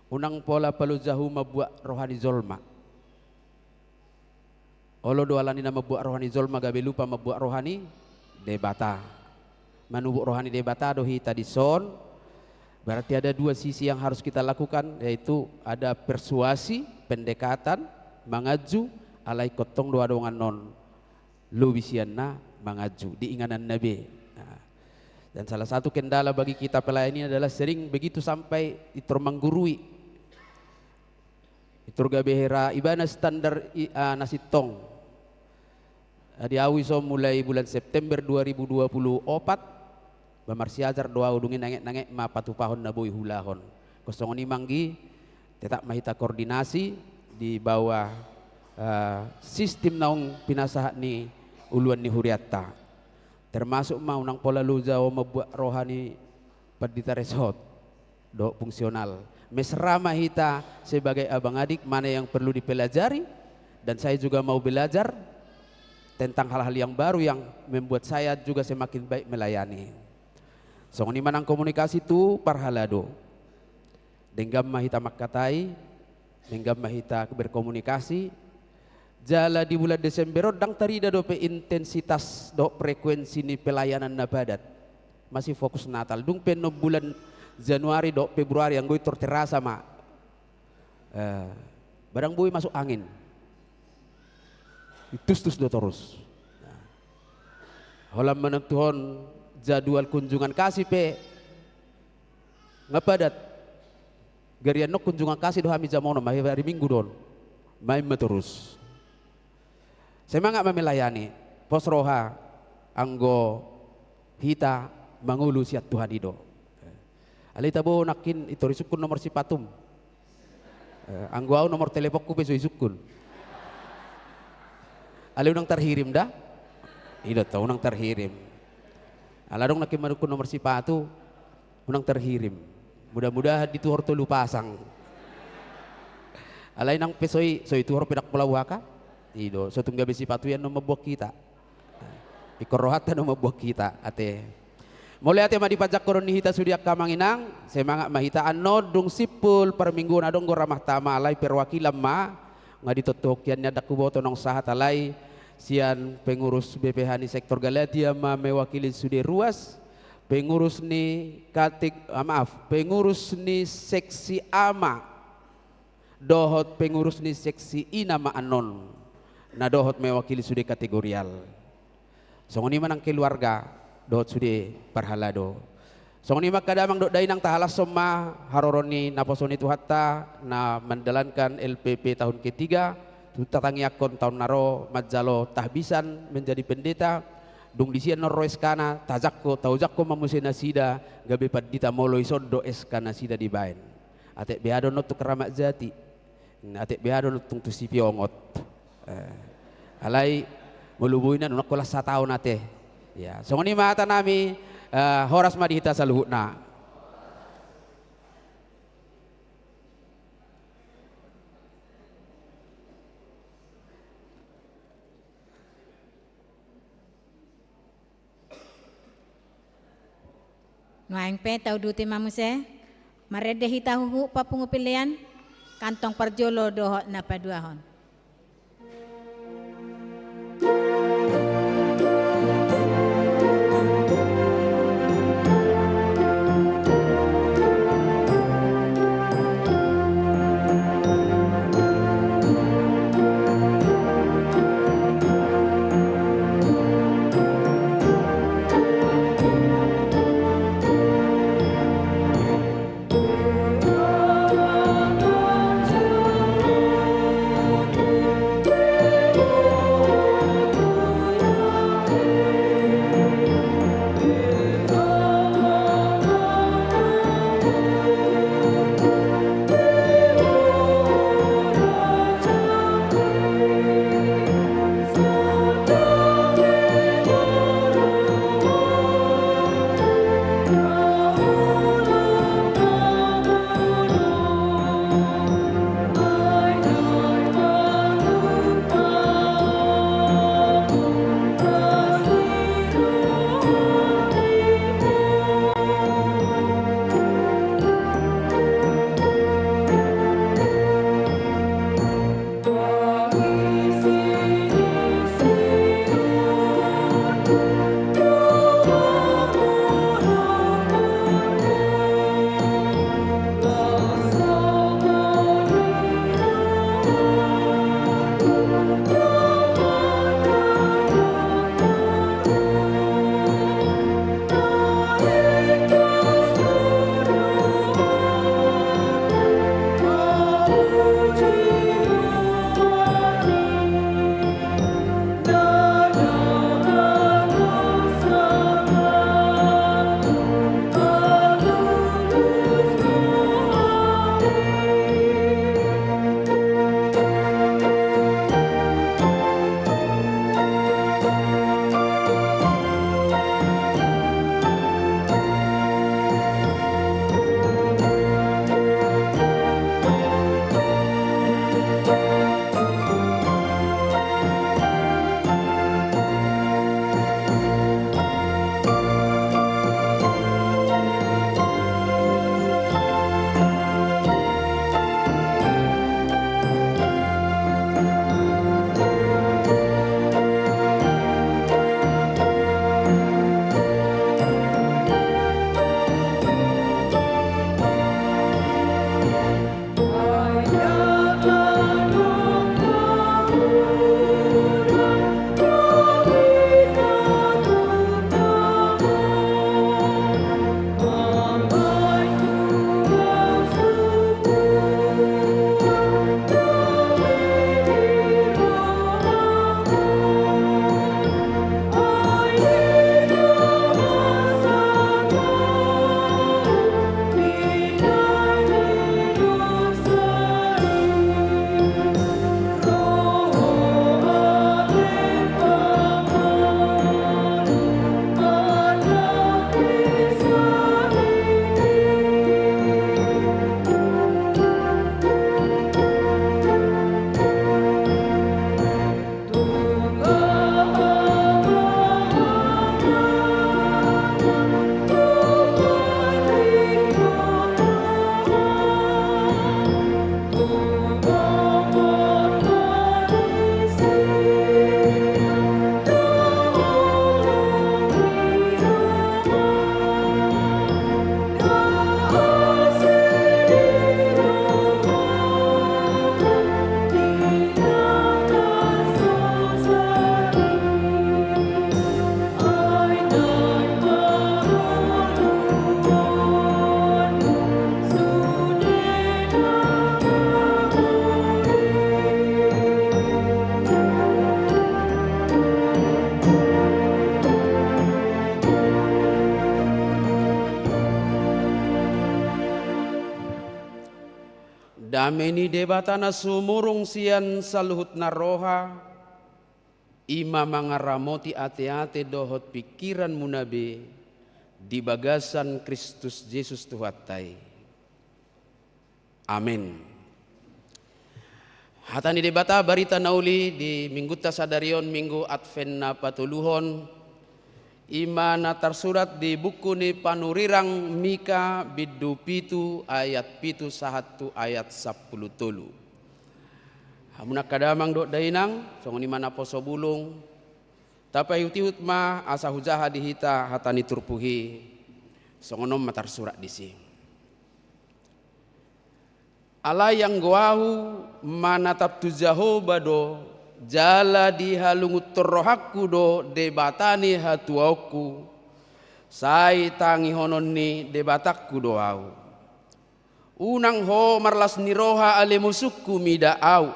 unang pola paloja hamu mambuat roha ni jolma. Olo do alani na mambuat roha ni jolma gabe lupa mambuat roha ni Debata. Manubuk roha ni Debata do hita dison. Berarti ada dua sisi yang harus kita lakukan, yaitu ada persuasi, pendekatan, manganju, alai ingkon tong do adong annon lobi sian na manganju di ingananna be. Nah, dan salah satu kendala bagi kita pelayan ini adalah sering begitu sampai pintor manggurui. Pintor gabe hera ibana standar i, ah, na sintong. Ah, di au ison mulai bulan September dua ribu dua puluh opat, ba marsiajar do au, dung i nanget-nanget ma patupahon na boi huulahon. Ingkon songon i ma anggi, tetap ma hita koordinasi di bawah, eh, sistim naung pinasahat ni uluan ni hurianta. Termasuk ma unang pola loja ho mambuat roha ni pandita resort dohot fungsional. Mesra ma hita sebagai abang adik, mana yang perlu dipelajari, dan saya juga mau belajar tentang hal-hal yang baru yang membuat saya juga semakin baik melayani. Songon i ma nang komunikasi tu parhalado. Denggan ma hita mangkatai, denggan ma hita berkomunikasi. Jala di bulan Desember on ndang tarida dope intensitas dohot frekuensi ni pelayanan na padat. Masih fokus Natal. Dung pe annon bulan Januari dohot Februari, anggo i tor terasa ma. Eh, barang boi masuk angin. Itustus do torus. Nah. Holan manentuhon jadwal kunjungan kasih pe nga padat. Garian on kunjungan kasih do hami jam onom, hari Minggu do on. Main ma torus. Semangat ma melayani, pos roha, anggo hita mangolu sian Tuhan i do. Alai tabo nangkin pintor isungkun nomor sipatum. Eh, anggo au nomor teleponku pe so isungkun. Alai unang tarhirim da. I do tong, unang tarhirim. Ala adong nangkin manungkun nomor sipatu, unang tarhirim. Mudah-mudahan dituhor tolu pasang. Alai nang pe so i, so ituhor pe ndang pola uhaka. I do, so tung gabe sipatu i annon mambuat hita. Ingkon rohanta do mambuat hita, ate. Mauliate ma di panjangkonon ni hita sude angka amang inang, semangat ma hita. Annon dung simpul parmingguon, adong do ramah tamah, alai perwakilan ma, nga ditontuhon hian ni, ndang huboto naung sahat, alai sian pengurus B P H ni sektor Galatia ma mewakili sude ruas, pengurus ni katik, ah, maaf, pengurus ni seksi ama dohot pengurus ni seksi i nama annon, na dohot mewakili sude kategorial. Songon i ma nang keluarga dohot sude parhalado. Songon i ma angka damang dohot dainang, tahalashon ma haroro ni naposo ni Tuhanta na mandalankan L P P tahun ketiga, tu tatangiangkon taon na ro manjalo tahbisan menjadi pendeta. Dung disi annon ro S K-na, tajangkon, taojangkon ma muse nasida gabe pandita molo ison do S K nasida dibaen. Atik beha do annon tung Keramat Jati. Atik beha do annon tung tu Sipiongot. Eh, alai molo boi na nunang holan sataon ate. Ya, songon i ma hata nami, eh, horas ma di hita saluhutna. Nuaeng pe tauduti ma muse, marende hita huhut papungu pelean, kantong parjolo dohot na paduahon. Dame ni Debata na sumurung sian saluhut na roha, i ma mangaramoti ateate dohot pingkiranmuna be di bagasan Kristus Jesus Tuhanta i. Amen. Hata ni Debata, barita na uli di Minggunta sadari on, Minggu Advent na patoluhon, i ma na tarsurat di buku ni panurirang Mika, bindu pitu, ayat pitu sahat tu ayat sampulu tolu. Hamu angka damang dohot dainang, songon i ma naposo bulung, tapaihutihut ma asa hujaha di hita hata ni turpuk i. Songon on ma tarsurat disi. Alai anggo ahu manatap tu Jahowa do, jala dihalungunhon rohangku do Debata ni hatuaonku, sai tangihonon ni Debatangku do ahu. Unang ho marlas ni roha ale musungku mida ahu.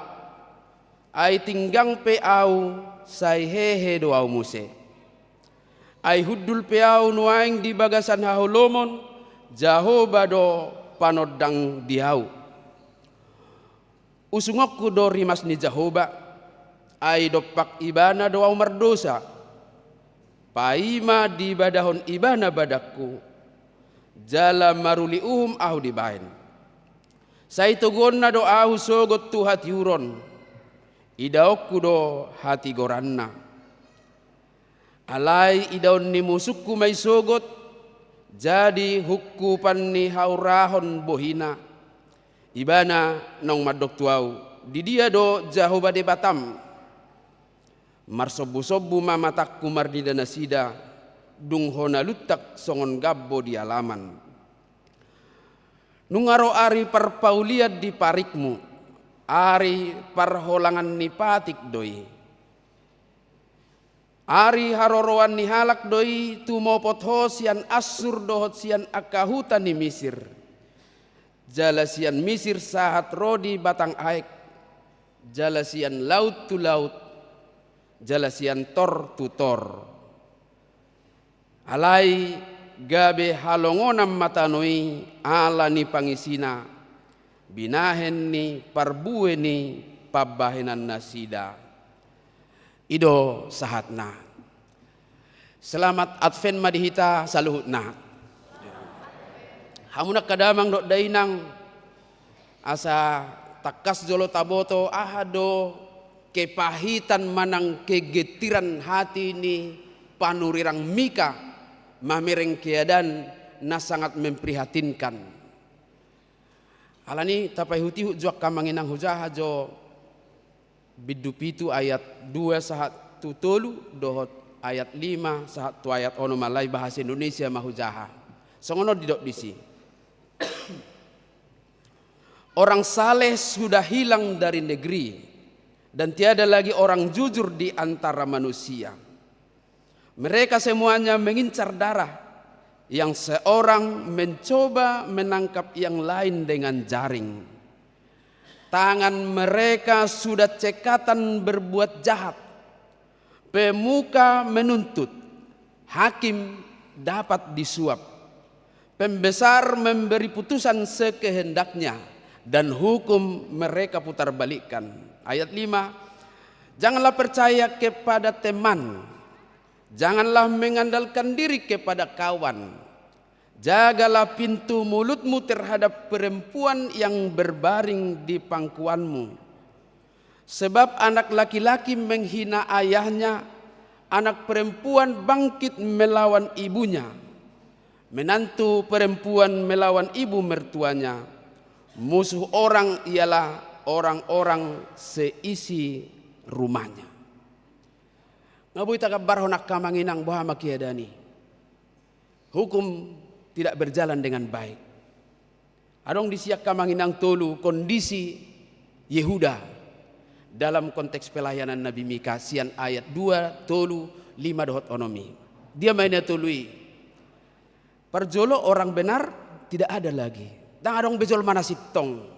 Ai tinggang pe ahu, sai hehe do ahu muse. Ai hundul pe ahu nuaeng di bagasan haholomon, Jahowa do panondang di ahu. Usungonku do rimas ni Jahowa, ai dompak Ibana do ahu mardosa. Paima dibadahon Ibana badanku, jala maruli uhum ahu dibahen. Sai toguonna do ahu sogot tu hatiuron, idaonku do hatigoranna. Alai idaon ni musungku ma i sogot, jadi hungkupan ni haurahon bohina. Ibana naung mandok tu ahu, di dia do Jahowa Debatam? Marsombusombu ma matangku marnida nasida, dung hona luntak songon gambo di alaman. Nunga ro ari parpaulian di parikmu, ari parholangan ni patik do i. Ari haroroan ni halak do i tumopot ho sian Assur dohot sian angka huta ni Misir. Jala sian Misir sahat ro di batang aek, jala sian laut tu laut, jala sian tor tu tor. Alai gabe halongonan ma tano i ala ni pangisina, binahen ni parbue ni pambahenannasida. I do sahatna. Selamat Advent ma di hita saluhutna. Hamu angka damang dohot dainang, asa tangkas jolo taboto aha do kepahitan manang kegenteran hati ni panurirang Mika mamereng keadaan na sangat memprihatinkan. Alani tapaihutihut jo angka amang inang, hujaha jo bindu pitu ayat dua sahat tu tolu dohot ayat lima sahat tu ayat onom, alai bahasa Indonesia ma hujaha. Songon on didok disi. Orang saleh sudah hilang dari negeri, dan tiada lagi orang jujur di antara manusia. Mereka semuanya mengincar darah, yang seorang mencoba menangkap yang lain dengan jaring. Tangan mereka sudah cekatan berbuat jahat, pemuka menuntut, hakim dapat disuap, pembesar memberi putusan sekehendaknya, dan hukum mereka putarbalikkan. Ayat lima, janganlah percaya kepada teman, janganlah mengandalkan diri kepada kawan. Jagalah pintu mulutmu terhadap perempuan yang berbaring di pangkuanmu. Sebab anak laki-laki menghina ayahnya, anak perempuan bangkit melawan ibunya. Menantu perempuan melawan ibu mertuanya. Musuh orang ialah orang-orang seisi rumahnya. Nga boi tagambarhon angka amang inang boha ma keadaan i. Hukum tidak berjalan dengan baik. Adong disi angka amang inang tolu kondisi Yehuda dalam konteks pelayanan Nabi Mika sian ayat dua, tolu, lima dohot onom i. Dia ma i na tolu i? Parjolo orang benar tidak ada lagi. Ndang adong be jolma na sintong.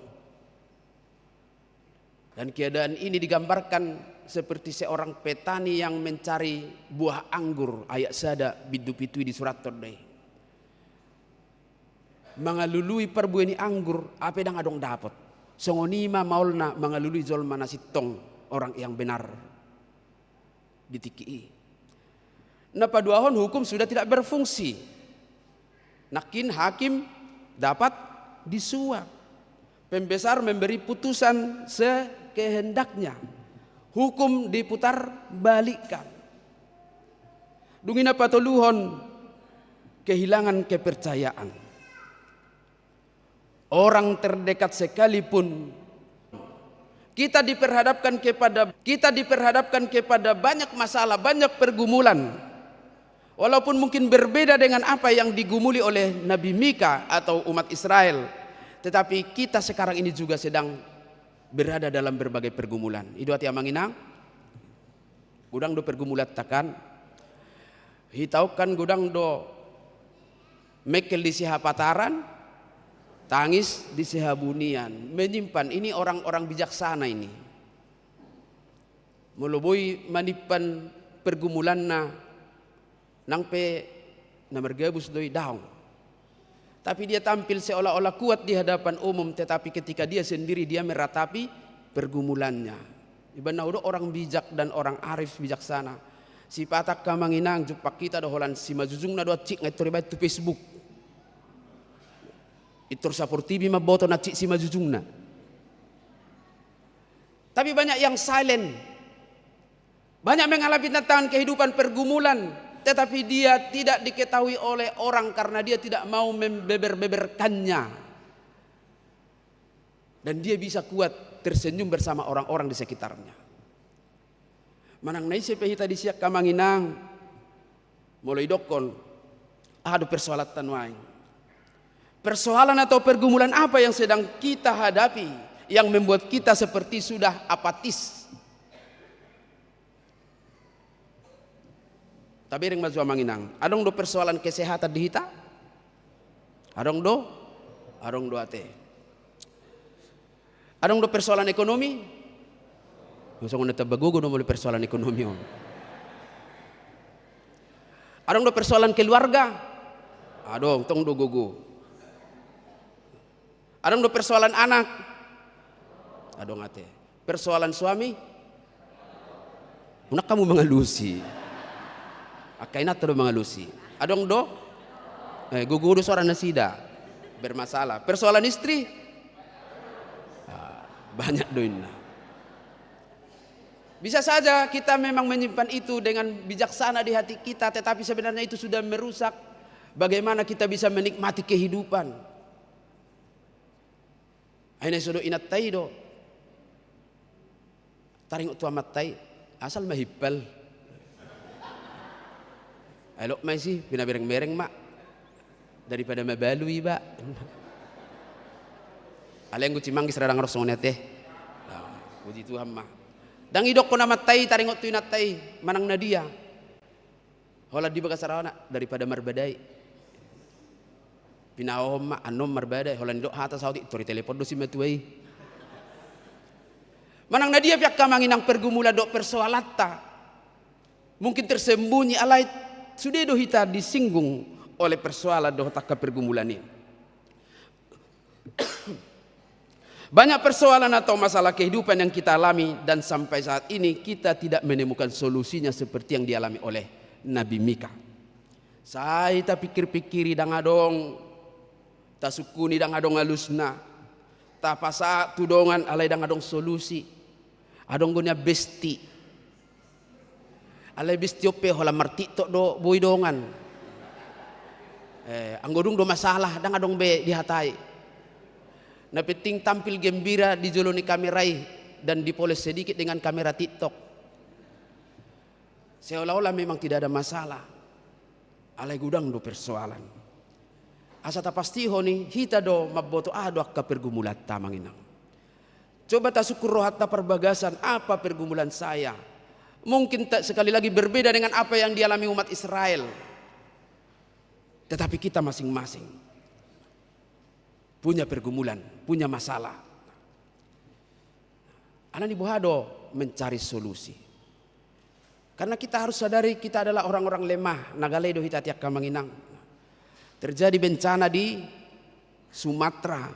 Dan keadaan ini digambarkan seperti seorang petani yang mencari buah anggur, ayat sada bindu pitu i disurathon do i. Mangalului parbue ni anggur, hape ndang adong dapot. Songon i ma maolna mangalului jolma na sintong, orang yang benar, di tingki i. Na paduahon, hukum sudah tidak berfungsi. Nangkin hakim dapat disuap. Pembesar memberi putusan sekehendaknya. Hukum diputar balikkan. Dung i na patoluhon, kehilangan kepercayaan. Orang terdekat sekalipun, kita diperhadapkan kepada, kita diperhadapkan kepada banyak masalah, banyak pergumulan. Walaupun mungkin berbeda dengan apa yang digumuli oleh Nabi Mika atau umat Israel, tetapi kita sekarang ini juga sedang berada dalam berbagai pergumulan. I do ate, amang inang. Godang do pergumulanta kan. Hita on kan godang do mengkel di sihabataran, tangis di sihabunian. Menyimpan, ini orang-orang bijaksana ini. Molo boi manimpan pergumulanna, nang pe na margabus do i, daong. Tapi dia tampil seolah-olah kuat di hadapan umum, tetapi ketika dia sendiri, dia meratapi pergumulannya. Iba na hudok orang bijak dan orang arif, bijaksana. Sipata angka amang inang, jumpang hita do holan simanjujungna do hansit, nga intor ibaen tu Facebook. Intor saportibi mamboto na hansit simanjujungna. Tapi banyak yang silent. Banyak mengalami tantangan kehidupan, pergumulan, tetapi dia tidak diketahui oleh orang karena dia tidak mau membeber-beberkannya. Dan dia bisa kuat tersenyum bersama orang-orang di sekitarnya. Manang na ise pe hita disi, angka amang inang, molo idokkon, aha do persoalanta nuaeng? Persoalan atau pergumulan apa yang sedang kita hadapi yang membuat kita seperti sudah apatis? Tabereng ma jo, amang inang. Adong do persoalan kesehatan di hita? Adong do? Adong do ate. Adong do persoalan ekonomi? Songon na tamba gogo do molo persoalan ekonomi on. Adong do persoalan keluarga? Adong, tong do gogo. Adong do persoalan anak? Adong ate. Persoalan suami? Unang hamu mangalusi. Angka inanta do mangalusi. Adong do? Eh, gogo do suara nasida. Bermasalah. Persoalan istri? Ah, banyak do inna. Bisa saja kita memang menyimpan itu dengan bijaksana di hati kita, tetapi sebenarnya itu sudah merusak bagaimana kita bisa menikmati kehidupan. Ai na so do inanta i do taringot tu amanta i, asal ma himpal. Elok ma isi, pinabereng-bereng ma. Daripada mabalu iba. Alai anggo cimanggis ra ndang ro songon i ate. Nah, puji Tuhan ma. Ndang idokkon amanta i taringot tu inanta i manang na dia. Holan di bagasan rohana, daripada marbadai. Pinaohom ma, annon marbadai, holan didok hata saotik, tori telepon do simatua i. Manang na dia pe angka amang inang pergumulan dohot persoalanta. Mungkin tersembunyi, alai sude do hita disinggung oleh persoalan dohot angka pergumulan i. Banyak persoalan atau masalah kehidupan yang kita alami dan sampai saat ini kita tidak menemukan solusinya seperti yang dialami oleh Nabi Mika. Sai tapikir-pikiri ndang adong, tasungkuni ndang adong alusna, tapasahat tu dongan alai ndang adong solusi. Adong do nian besti. Alai besti on pe holan mar-TikTok do boi dongan. Eh, anggo dung do masalah, ndang adong be dihatai. Na penting tampil gembira di jolo ni kamera i dan dipoles sedikit dengan kamera TikTok. Seolah-olah memang tidak ada masalah. Alai godang do persoalan. Asa tapastihon i, hita do mamboto aha do angka pergumulanta, amang inang. Coba tasungkun rohanta parbagasan, apa pergumulan saya? Mungkin ta-, sekali lagi berbeda dengan apa yang dialami umat Israel. Tetapi kita masing-masing punya pergumulan, punya masalah. Alani boha do mencari solusi? Karena kita harus sadari kita adalah orang-orang lemah, na gale do hita ate angka amang inang. Terjadi bencana di Sumatera,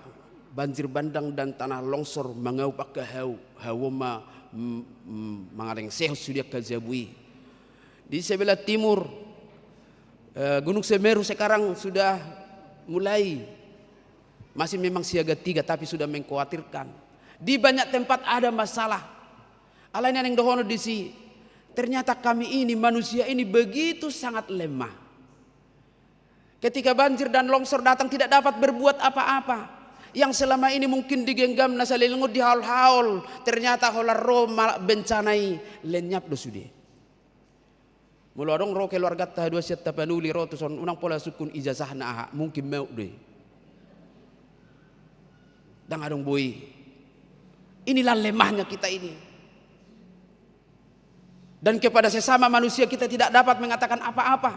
Banjir bandang dan tanah longsor mangaup angka hau, hau on ma, mm, mm, mangarengsehon sude angka jabu i. Di sebelah timur, eh, Gunung Semeru sekarang sudah mulai, masih memang siaga tiga, tapi sudah mengkhawatirkan. Di banyak tempat ada masalah. Alai naeng dohonon disi, ternyata kami ini, manusia ini begitu sangat lemah. Ketika banjir dan longsor datang, tidak dapat berbuat apa-apa. Yang selama ini mungkin digenggamna saleleng on, dihaol-haol, ternyata holan ro ma-, bencana i, lenyap do sude. Molo adong ro keluarganta haduan sian Tapanuli ro tuson, unang pola sungkun ijazahna aha, mungkin mewok do i. Ndang adong boi. Inilah lemahnya kita ini. Dan kepada sesama manusia kita tidak dapat mengatakan apa-apa.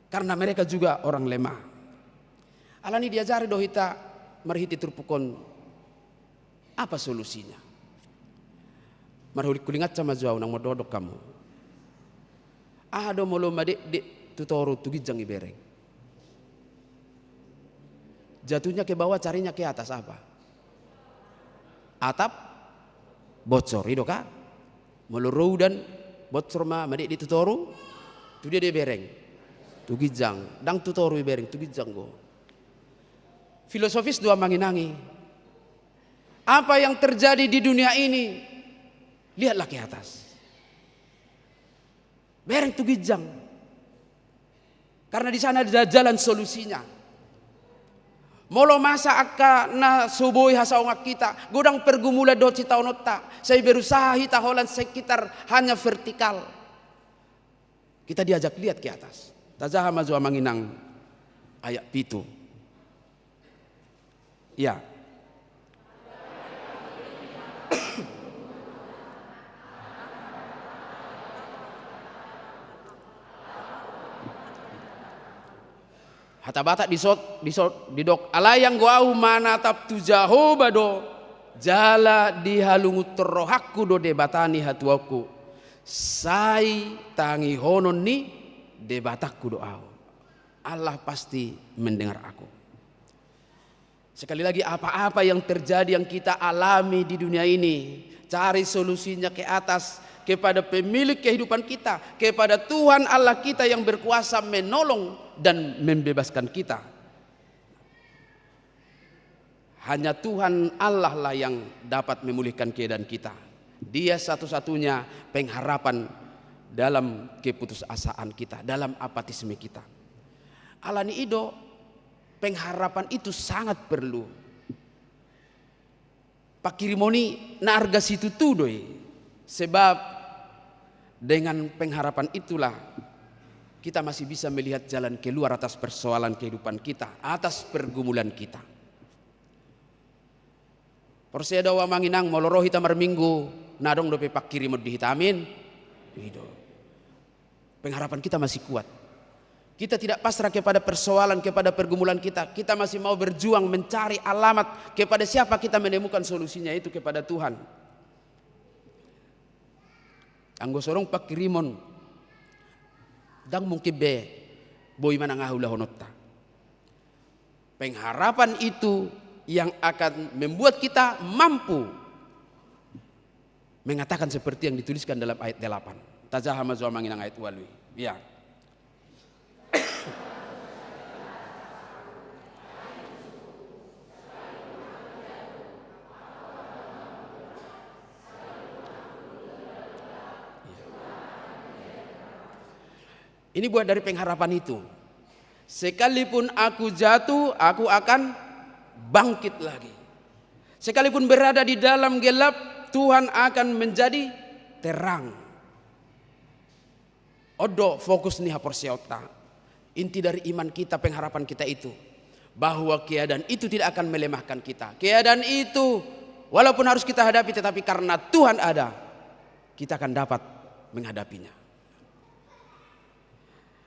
Karena mereka juga orang lemah. Alani diajari do hita marhite turpuk on, apa solusinya? Marhuling-huling hansa ma jo au, unang modok-dok hamu. Aha do molo madekdek tu toru tu ginjang ibereng? Jatuhnya ke bawah, carinya ke atas, apa? Atap bocor, i do kan? Molo ro udan, bocor ma, madekdek tu toru, tu dia do ibereng? Tu ginjang. Ndang tu toru ibereng, tu ginjang do. Filosofis do, amang inang i. Apa yang terjadi di dunia ini, lihatlah ke atas. Bereng tu ginjang. Karena di sana ada jalan solusinya. Molo masa angka na so boi hasaongan hita, godang pergumulan dohot sitaononta, sai berusaha hita holan sekitar hanya vertikal. Kita diajak lihat ke atas. Tajaha ma jo, amang inang, ayat pitu. Ia. Hata Batak dison, dison, didok, alai anggo au manatap tu Jahowa do, jala dihalungunhon rohangku do Debata ni hatuaonku, sai tangihonon ni Debatangku do au. Allah pasti mendengar aku. Sekali lagi, apa-apa yang terjadi, yang kita alami di dunia ini, cari solusinya ke atas, kepada pemilik kehidupan kita, kepada Tuhan Allah kita yang berkuasa menolong dan membebaskan kita. Hanya Tuhan Allah lah yang dapat memulihkan keadaan kita. Dia satu-satunya pengharapan dalam keputusasaan kita, dalam apatisme kita. Alani i do, pengharapan itu sangat perlu. Pangkirimon i na arga situtu do i. Sebab dengan pengharapan itulah kita masih bisa melihat jalan keluar atas persoalan kehidupan kita, atas pergumulan kita. Porsea do au, amang inang, molo ro hita marminggu, na adong dope pangkirimon di hita, amin? I do. Pengharapan kita masih kuat. Kita tidak pasrah kepada persoalan, kepada pergumulan kita. Kita masih mau berjuang mencari alamat kepada siapa kita menemukan solusinya, itu kepada Tuhan. Anggo so adong pangkirimon, ndang mungkin be boi manang aha ulahononta. Pengharapan itu yang akan membuat kita mampu mengatakan seperti yang dituliskan dalam ayat delapan. Tajaha ma jo, amang inang, ayat ualu i. Ia. Ini buah dari pengharapan itu. Sekalipun aku jatuh, aku akan bangkit lagi. Sekalipun berada di dalam gelap, Tuhan akan menjadi terang. On do fokus ni haporseaonta. Inti dari iman kita, pengharapan kita itu, bahwa keadaan itu tidak akan melemahkan kita. Keadaan itu, walaupun harus kita hadapi, tetapi karena Tuhan ada, kita akan dapat menghadapinya.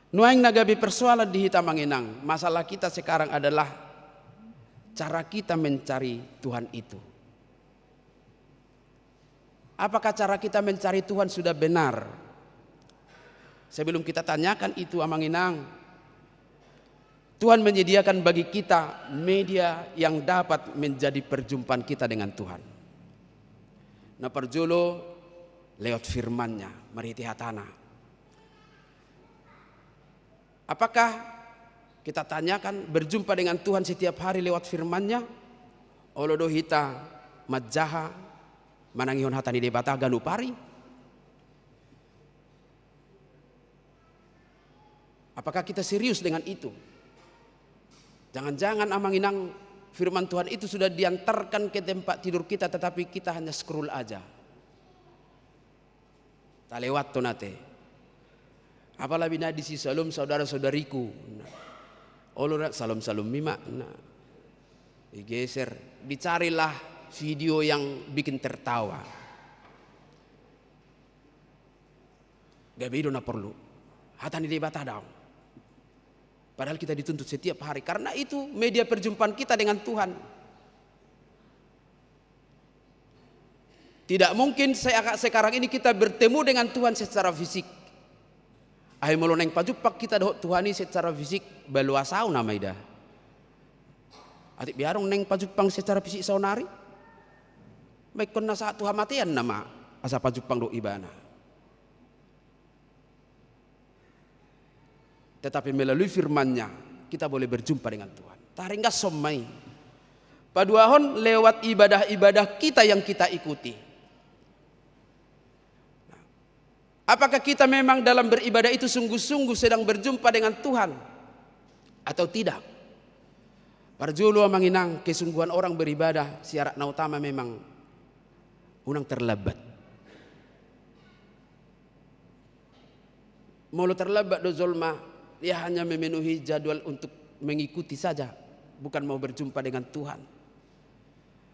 Nuaeng na gabe persoalan di hita, amang inang, masalah kita sekarang adalah cara kita mencari Tuhan itu. Apakah cara kita mencari Tuhan sudah benar? Sebelum kita tanyakan itu, amang inang, Tuhan menyediakan bagi kita media yang dapat menjadi perjumpaan kita dengan Tuhan. Na parjolo, lewat firman-Nya, marhite hata-Na. Apakah kita tanyakan berjumpa dengan Tuhan setiap hari lewat firman-Nya? Olo do hita manjaha manangihon hata ni Debata ganup ari? Apakah kita serius dengan itu? Jangan-jangan, Amang Inang, firman Tuhan itu sudah diantarkan ke tempat tidur kita, tetapi kita hanya scroll aja. Talewat do ate. Apalagi na disi, "Syalom, saudara-saudariku." Nah. Olo na, "Syalom-syalom i ma." Nah. Digeser. Dicarilah video yang bikin tertawa. Gabe i do na porlu. Hata ni Debata daong. Padahal kita dituntut setiap hari. Karena itu media perjumpaan kita dengan Tuhan. Tidak mungkin se-, sekarang ini kita bertemu dengan Tuhan secara fisik. Ai molo naeng pajumpang hita dohot Tuhan i secara fisik, baloas au nama i da. Atik be adong naeng pajumpang secara fisik saonari? Ba ingkon na sahat tu hamatean nama asa pajumpang dohot Ibana. Tetapi melalui firman-Nya, kita boleh berjumpa dengan Tuhan. Taringgashon ma i. Paduahon, lewat ibadah-ibadah kita yang kita ikuti. Nah, apakah kita memang dalam beribadah itu sungguh-sungguh sedang berjumpa dengan Tuhan atau tidak? Parjolo, Amang Inang, kesungguhan orang beribadah, syarat na utama memang unang terlambat. Molo terlambat do jolma, ia hanya memenuhi jadwal untuk mengikuti saja, bukan mau berjumpa dengan Tuhan.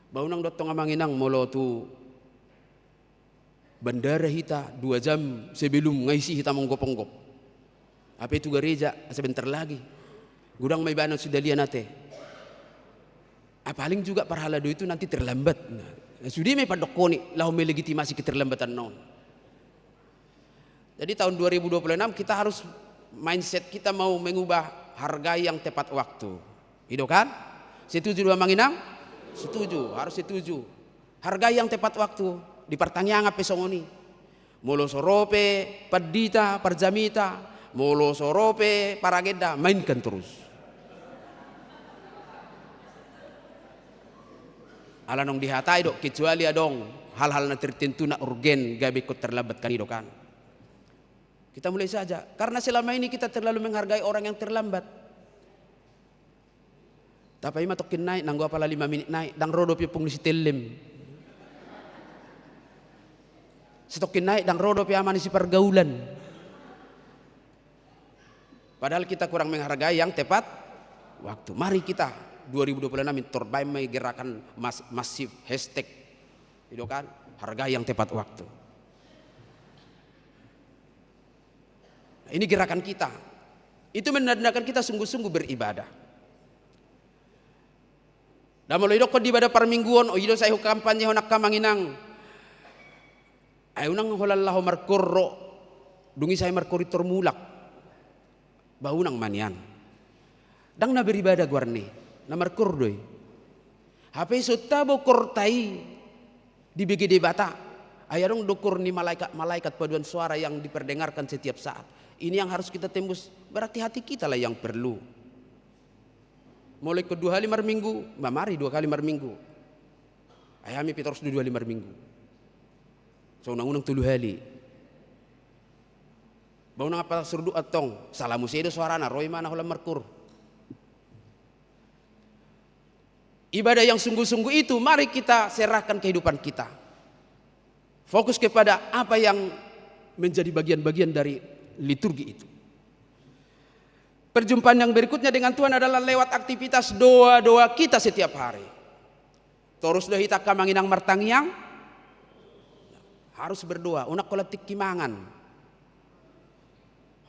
Ba unang do tong, Amang Inang, molo tu bandara hita dua jam sebelum nga isi hita monggop-onggop. Hape tu gareja, sebentar lagi. Godang ma ibana sudah lian ate. Ah, paling juga parhalado itu nanti terlambat. Nah, sude ma i pandok honi, laho melegitimasi keterlambatan na on. Jadi tahun dua ribu dua puluh enam kita harus, mindset kita mau mengubah, hargai yang tepat waktu. I do kan? Setuju do, Amang Inang? Setuju, harus setuju. Hargai yang tepat waktu. Di partangiangan pe songon i. Molo so ro pe pandita, parjamita, molo so ro pe paragenda, mainkan terus. Ala naung dihatai do, kecuali adong hal-hal na tertentu na urgen, gabe ingkon terlambat kan, i do kan. Kita mulai saja, karena selama ini kita terlalu menghargai orang yang terlambat. Tapaima tongkin nai, nanggo apala lima minit nai, ndang ro dope ompung ni si Tellem. Satongkin nai, ndang ro dope ama ni si Pargaulan. Padahal kita kurang menghargai yang tepat waktu. Mari kita dua ribu dua puluh enam ini torbaen ma i gerakan mas-, masif hashtag. I do kan? Hargai yang tepat waktu. Nah, ini gerakan kita. Itu menandakan kita sungguh-sungguh beribadah. Ndang molo idokkon di ibadah parmingguon, "O, i do sai hukampanyehon angka, Amang Inang. Ai unang holan laho markoor ro, dung i sai markoor i tor mulak." Ba unang ma nian. Ndang na beribadah goarna i, na markoor do i. Hape so tabo koorta i dibege Debata. Ai adong do koor ni malaikat-malaikat paduan suara yang diperdengarkan setiap saat. Ini yang harus kita tembus. Berarti hati kitalah yang perlu. Molo ingkon dua hali marminggu, ba mari dua kali marminggu. Ai hami pe torus do dua hali marminggu. So unang-unang tolu hali. Ba unang apa surduk antong, sala muse do suarana, ro ibana holan markoor. Ibadah yang sungguh-sungguh itu mari kita serahkan kehidupan kita. Fokus kepada apa yang menjadi bagian-bagian dari liturgi itu. Perjumpaan yang berikutnya dengan Tuhan adalah lewat aktivitas doa-doa kita setiap hari. Torus do hita angka, Amang Inang, martangiang? Harus berdoa, unang holan tingki mangan.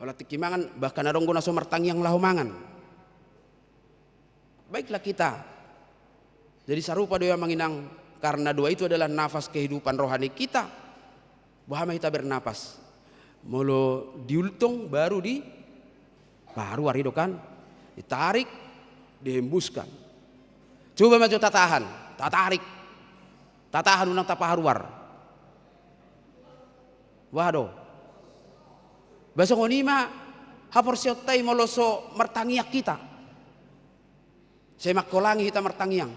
Holan tingki mangan, bahkan adong do na so martangiang laho mangan. Baiklah kita. Jadi sarupa do i, Amang Inang, karena doa itu adalah nafas kehidupan rohani kita. Boha ma hita bernapas? Molo di ultung, baru di paruar, i do kan? Ditarik, dihembuskan. Coba ma jo tatahan, tatarik, tatahan unang tapaharuar. Wah do. Ba songon i ma haporseaonta i molo so martangiang hita. Sai mangkolangi hita martangiang.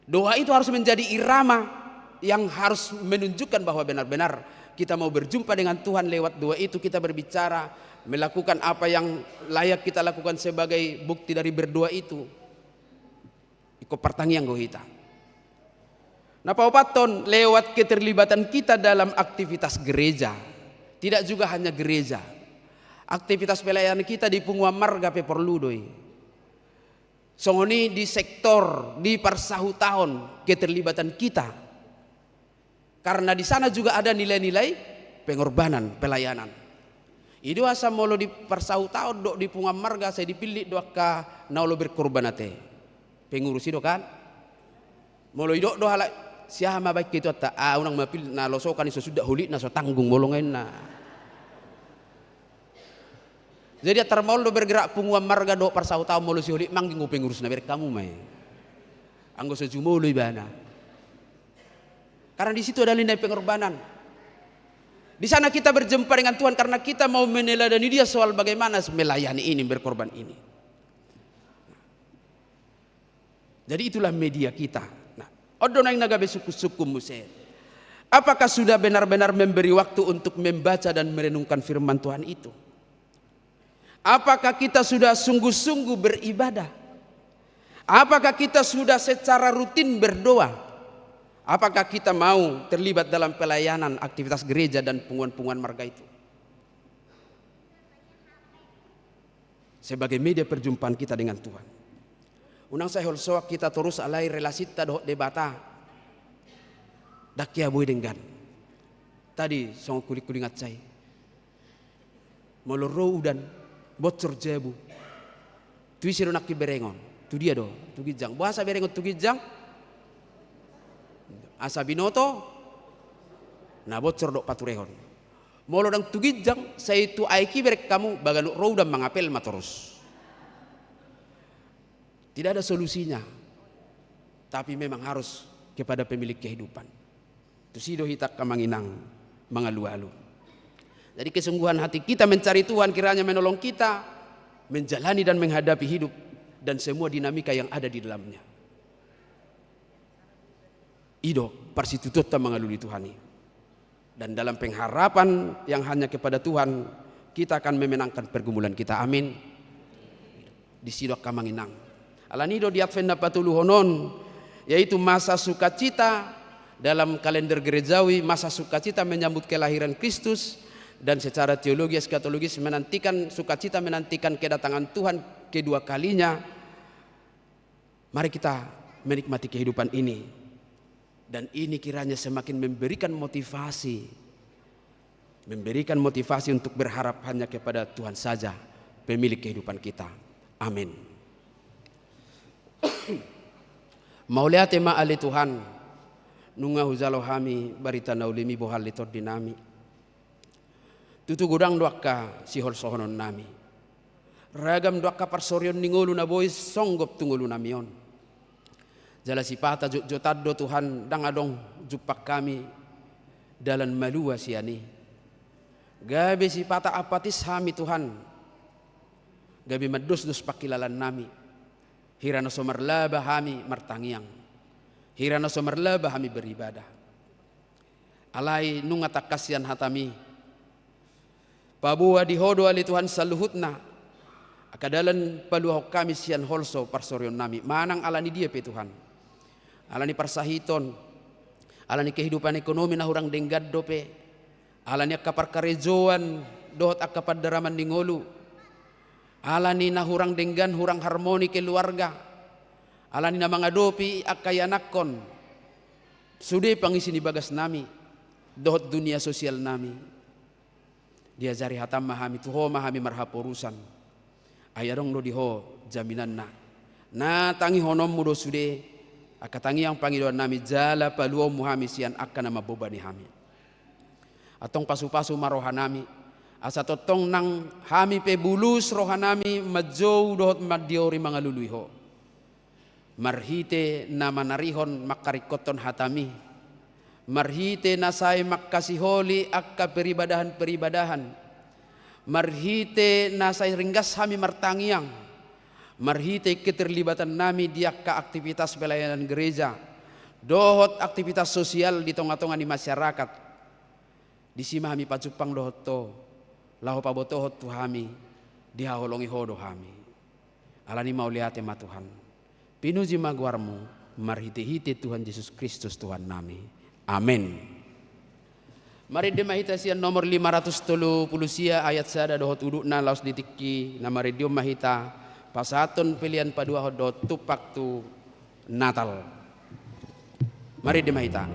Doa itu harus menjadi irama yang harus menunjukkan bahwa benar-benar kita mau berjumpa dengan Tuhan. Lewat doa itu kita berbicara, melakukan apa yang layak kita lakukan sebagai bukti dari berdoa itu. Ingkon partangiang do hita. Na paopathon, lewat keterlibatan kita dalam aktivitas gereja. Tidak juga hanya gereja. Aktivitas pelayanan kita di punguan marga pe porlu do i. Songon i di sektor, di parsahutaon, keterlibatan kita. Karena di sana juga ada nilai-nilai pengorbanan, pelayanan. I do asa molo di parsahutaon dohot di punguan marga sai dipillit do angka na olo berkorban ate. Pengurus i do kan? Molo didok do halak, "Siaha ma baen hita tu atta?" "Ah, unang ma pillit, na losokan i so suda holit na so tanggung molo nga inna." Jadi antar maol do bergerak punguan marga dohot parsahutaon, molo si holit mangging, o pengurus na bereng hamu ma i. Anggo so jumolo ibana. Karena di situ ada nilai pengorbanan. Di sana kita berjumpa dengan Tuhan karena kita mau meneladani Dia soal bagaimana melayani ini, berkorban ini. Jadi itulah media kita. Nah, on do naeng na gabe sungkun-sungkun muse. Apakah sudah benar-benar memberi waktu untuk membaca dan merenungkan firman Tuhan itu? Apakah kita sudah sungguh-sungguh beribadah? Apakah kita sudah secara rutin berdoa? Apakah kita mau terlibat dalam pelayanan aktivitas gereja dan punguan-punguan marga itu? Sebagai media perjumpaan kita dengan Tuhan. Unang sai holsoan hita torus alai relasinta dohot Debata ndang hea boi denggan. Tadi songon kuling-kuling aca i. Molo ro udan, bocor jabu. Tu ise do nangkin berengon? Tu dia do? Tu ginjang. Boasa berengon tu ginjang? Asa binoto na bocor dohot paturehon. Molo ndang tu ginjang, sai tu aek i bereng hamu, ba ganup ro udan mangapel ma torus. Tidak ada solusinya. Tapi memang harus kepada pemilik kehidupan. Tusi do hita angka amang inang mangalualu. Jadi kesungguhan hati kita mencari Tuhan kiranya menolong kita menjalani dan menghadapi hidup dan semua dinamika yang ada di dalamnya. I do parsitutuonta mangalului Tuhan i. Dan dalam pengharapan yang hanya kepada Tuhan, kita akan memenangkan pergumulan kita. Amin. Disi do angka amang inang. Alani i do di Advent na patoluhon on, yaitu masa sukacita dalam kalender gerejawi, masa sukacita menyambut kelahiran Kristus, dan secara teologi eskatologis menantikan sukacita, menantikan kedatangan Tuhan kedua kalinya. Mari kita menikmati kehidupan ini. Dan ini kiranya semakin memberikan motivasi, memberikan motivasi untuk berharap hanya kepada Tuhan saja, pemilik kehidupan kita. Amin. Mauliate ma ale Tuhan, nunga hujalo hami barita na uli-Mi, bohal ni tondinami. Tutu godang do angka siholsohononnami. Ragam do angka parsorion ni ngolu na boi songgop tu ngolunami on. Jala sipata jotjotan do Tuhan, ndang adong jumpang hami dalan malua sian i. Gabe sipata apatis hami Tuhan. Gabe mandosdos pangkilalaannami. Hira na so marlaba hami martangiang. Hira na so marlaba hami beribadah. Alai nunga tangkas sian hataMi. Paboa di Ho do ale Tuhan saluhutna. Angka dalan paluahon hami sian holso parsorionnami. Manang ala ni dia pe Tuhan. Ala ni parsahiton. Ala ni kehidupan ekonomi na hurang denggan dope. Ala ni angka parkarejoan dohot angka pandaraman ni ngolu. Ala ni na hurang denggan, hurang harmoni keluarga. Ala ni na mangadopi angka ianakhon. Sude pangisi ni bagasnami dohot dunia sosialnami. Diajari hataM ma hami, tu Ho ma hami marhaporusan. Ai adong do di Ho jaminanna. Na tangihononMu do sude angka tangiang pangidoannami jala paluaonMu hami sian angka na mambobani hami. Antong pasupasu ma rohanami, Asa tongtong nang hami pe bulus rohanami manjou dohot mandiori mangalului Ho. Marhite na manarihon mangkaringkothon hataMi. Marhite na sai mangkasiholi angka peribadahan-peribadahan. Marhite na sai ringgas hami martangiang. Marhite keterlibatannami di angka aktivitas pelayanan gereja. Dohot aktivitas sosial di tonga-tonga ni masyarakat. Disi ma hami pajumpang dohot Ho, laho pabotohon tu hami, dihaholongi Ho do hami. Alani mauliate ma Tuhan. Pinuji ma goarMu, marhite-hite Tuhan Jesus Kristus Tuhannami. Amen. Marende ma hita sian nomor lima ratus tolu pulu sia ayat sada dohot udutna laos di tingki na marende on ma hita pasahathon pelean paduahon dohot tumpak tu Natal. Marende ma hita.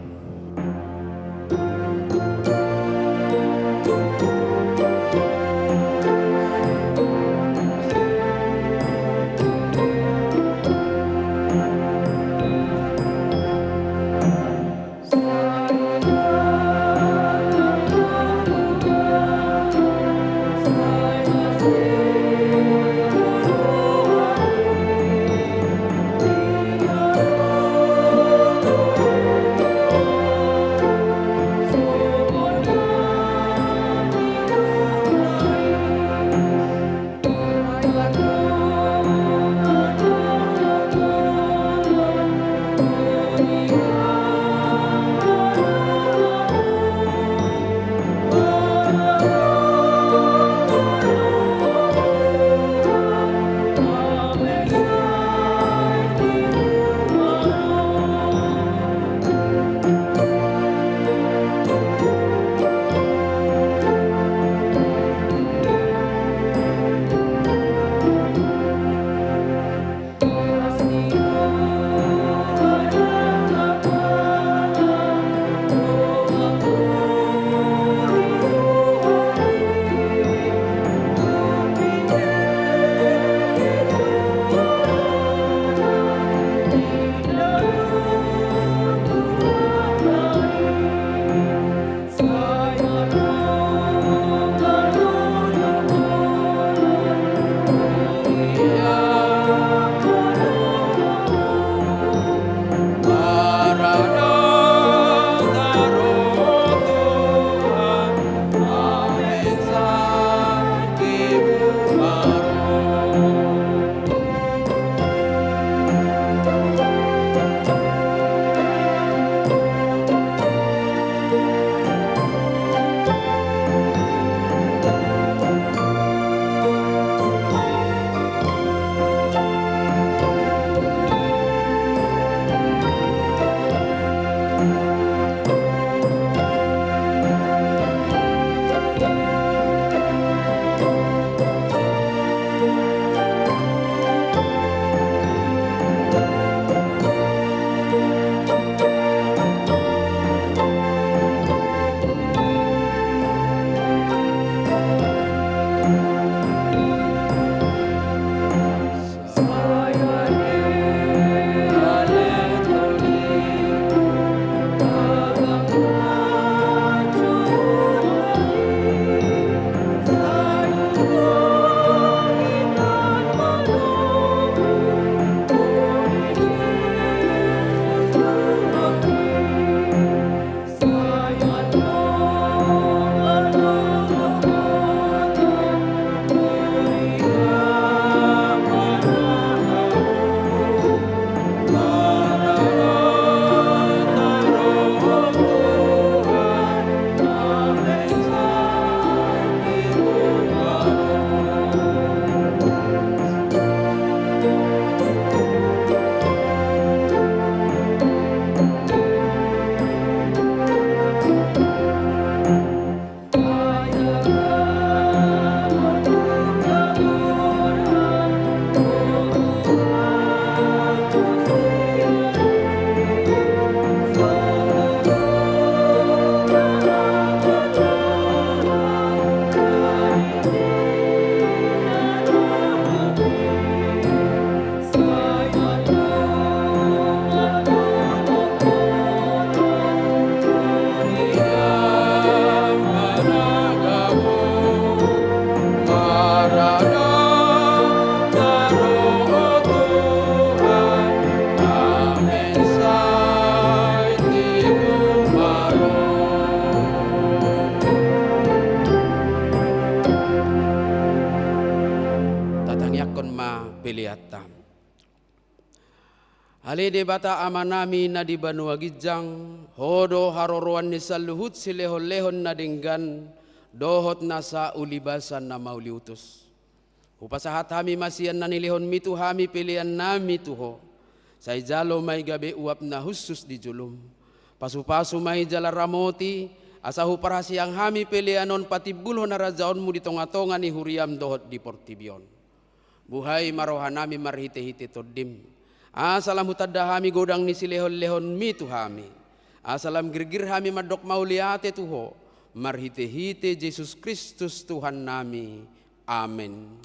Ale Debata Amanami na di banua ginjang, Ho do haroroan ni saluhut silehonlehon na denggan dohot nasa ulibasa na mauliutus. Hupasahat hami ma sian na nilehonMi tu hami peleannami tu Ho. Sai jalo ma i gabe uap na hushus di jolom. Pasupasu ma i jala ramoti, asa huparhaseang hami pelean on patimbulhon harajaonMu di tongatonga ni huriaM dohot di portibi on. Buhai ma rohanami marhitehite TondiM, asa lam hutanda hami godang ni silehonlehonMi tu hami, asa lam girgir hami mandok mauliate tu Ho, marhitehite Jesus Kristus Tuhannami. Amen.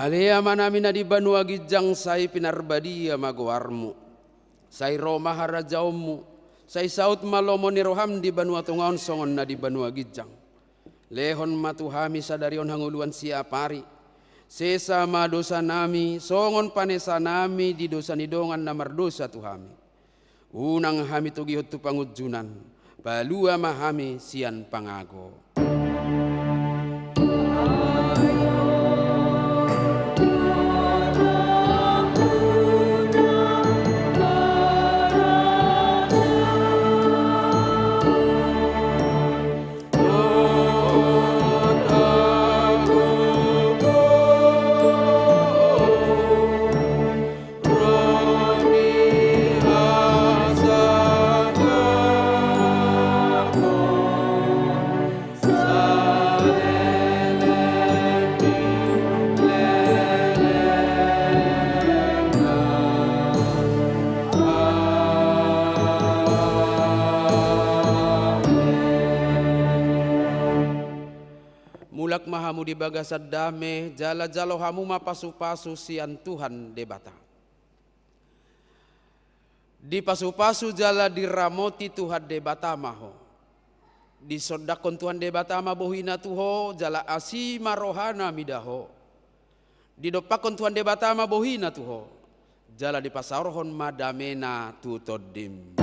Ale Amanami na di banua ginjang, sai pinarbadia ma goarMu. Sai ro ma harajaonMu. Sai saut ma lomo ni rohaM di banua tonga on songon na di banua ginjang. Lehon ma tu hami sadari on hangoluan siapari. Sesa ma dosanami, songon panesanami di dosa ni dongan na mardosa tu hami. Unang hami togihon tu pangunjunan, palua ma hami sian pangago. Mulak ma hamu di bagasan dame, jala jalo hamu ma pasupasu sian Tuhan Debata. Dipasupasu jala diramoti Tuhan Debata ma ho. Disondangkon Tuhan Debata ma bohiNa tu ho, jala asi ma rohaNa mida ho. Didompakkon Tuhan Debata ma bohiNa tu ho, jala dipasaorhon ma dameNa tu tondim.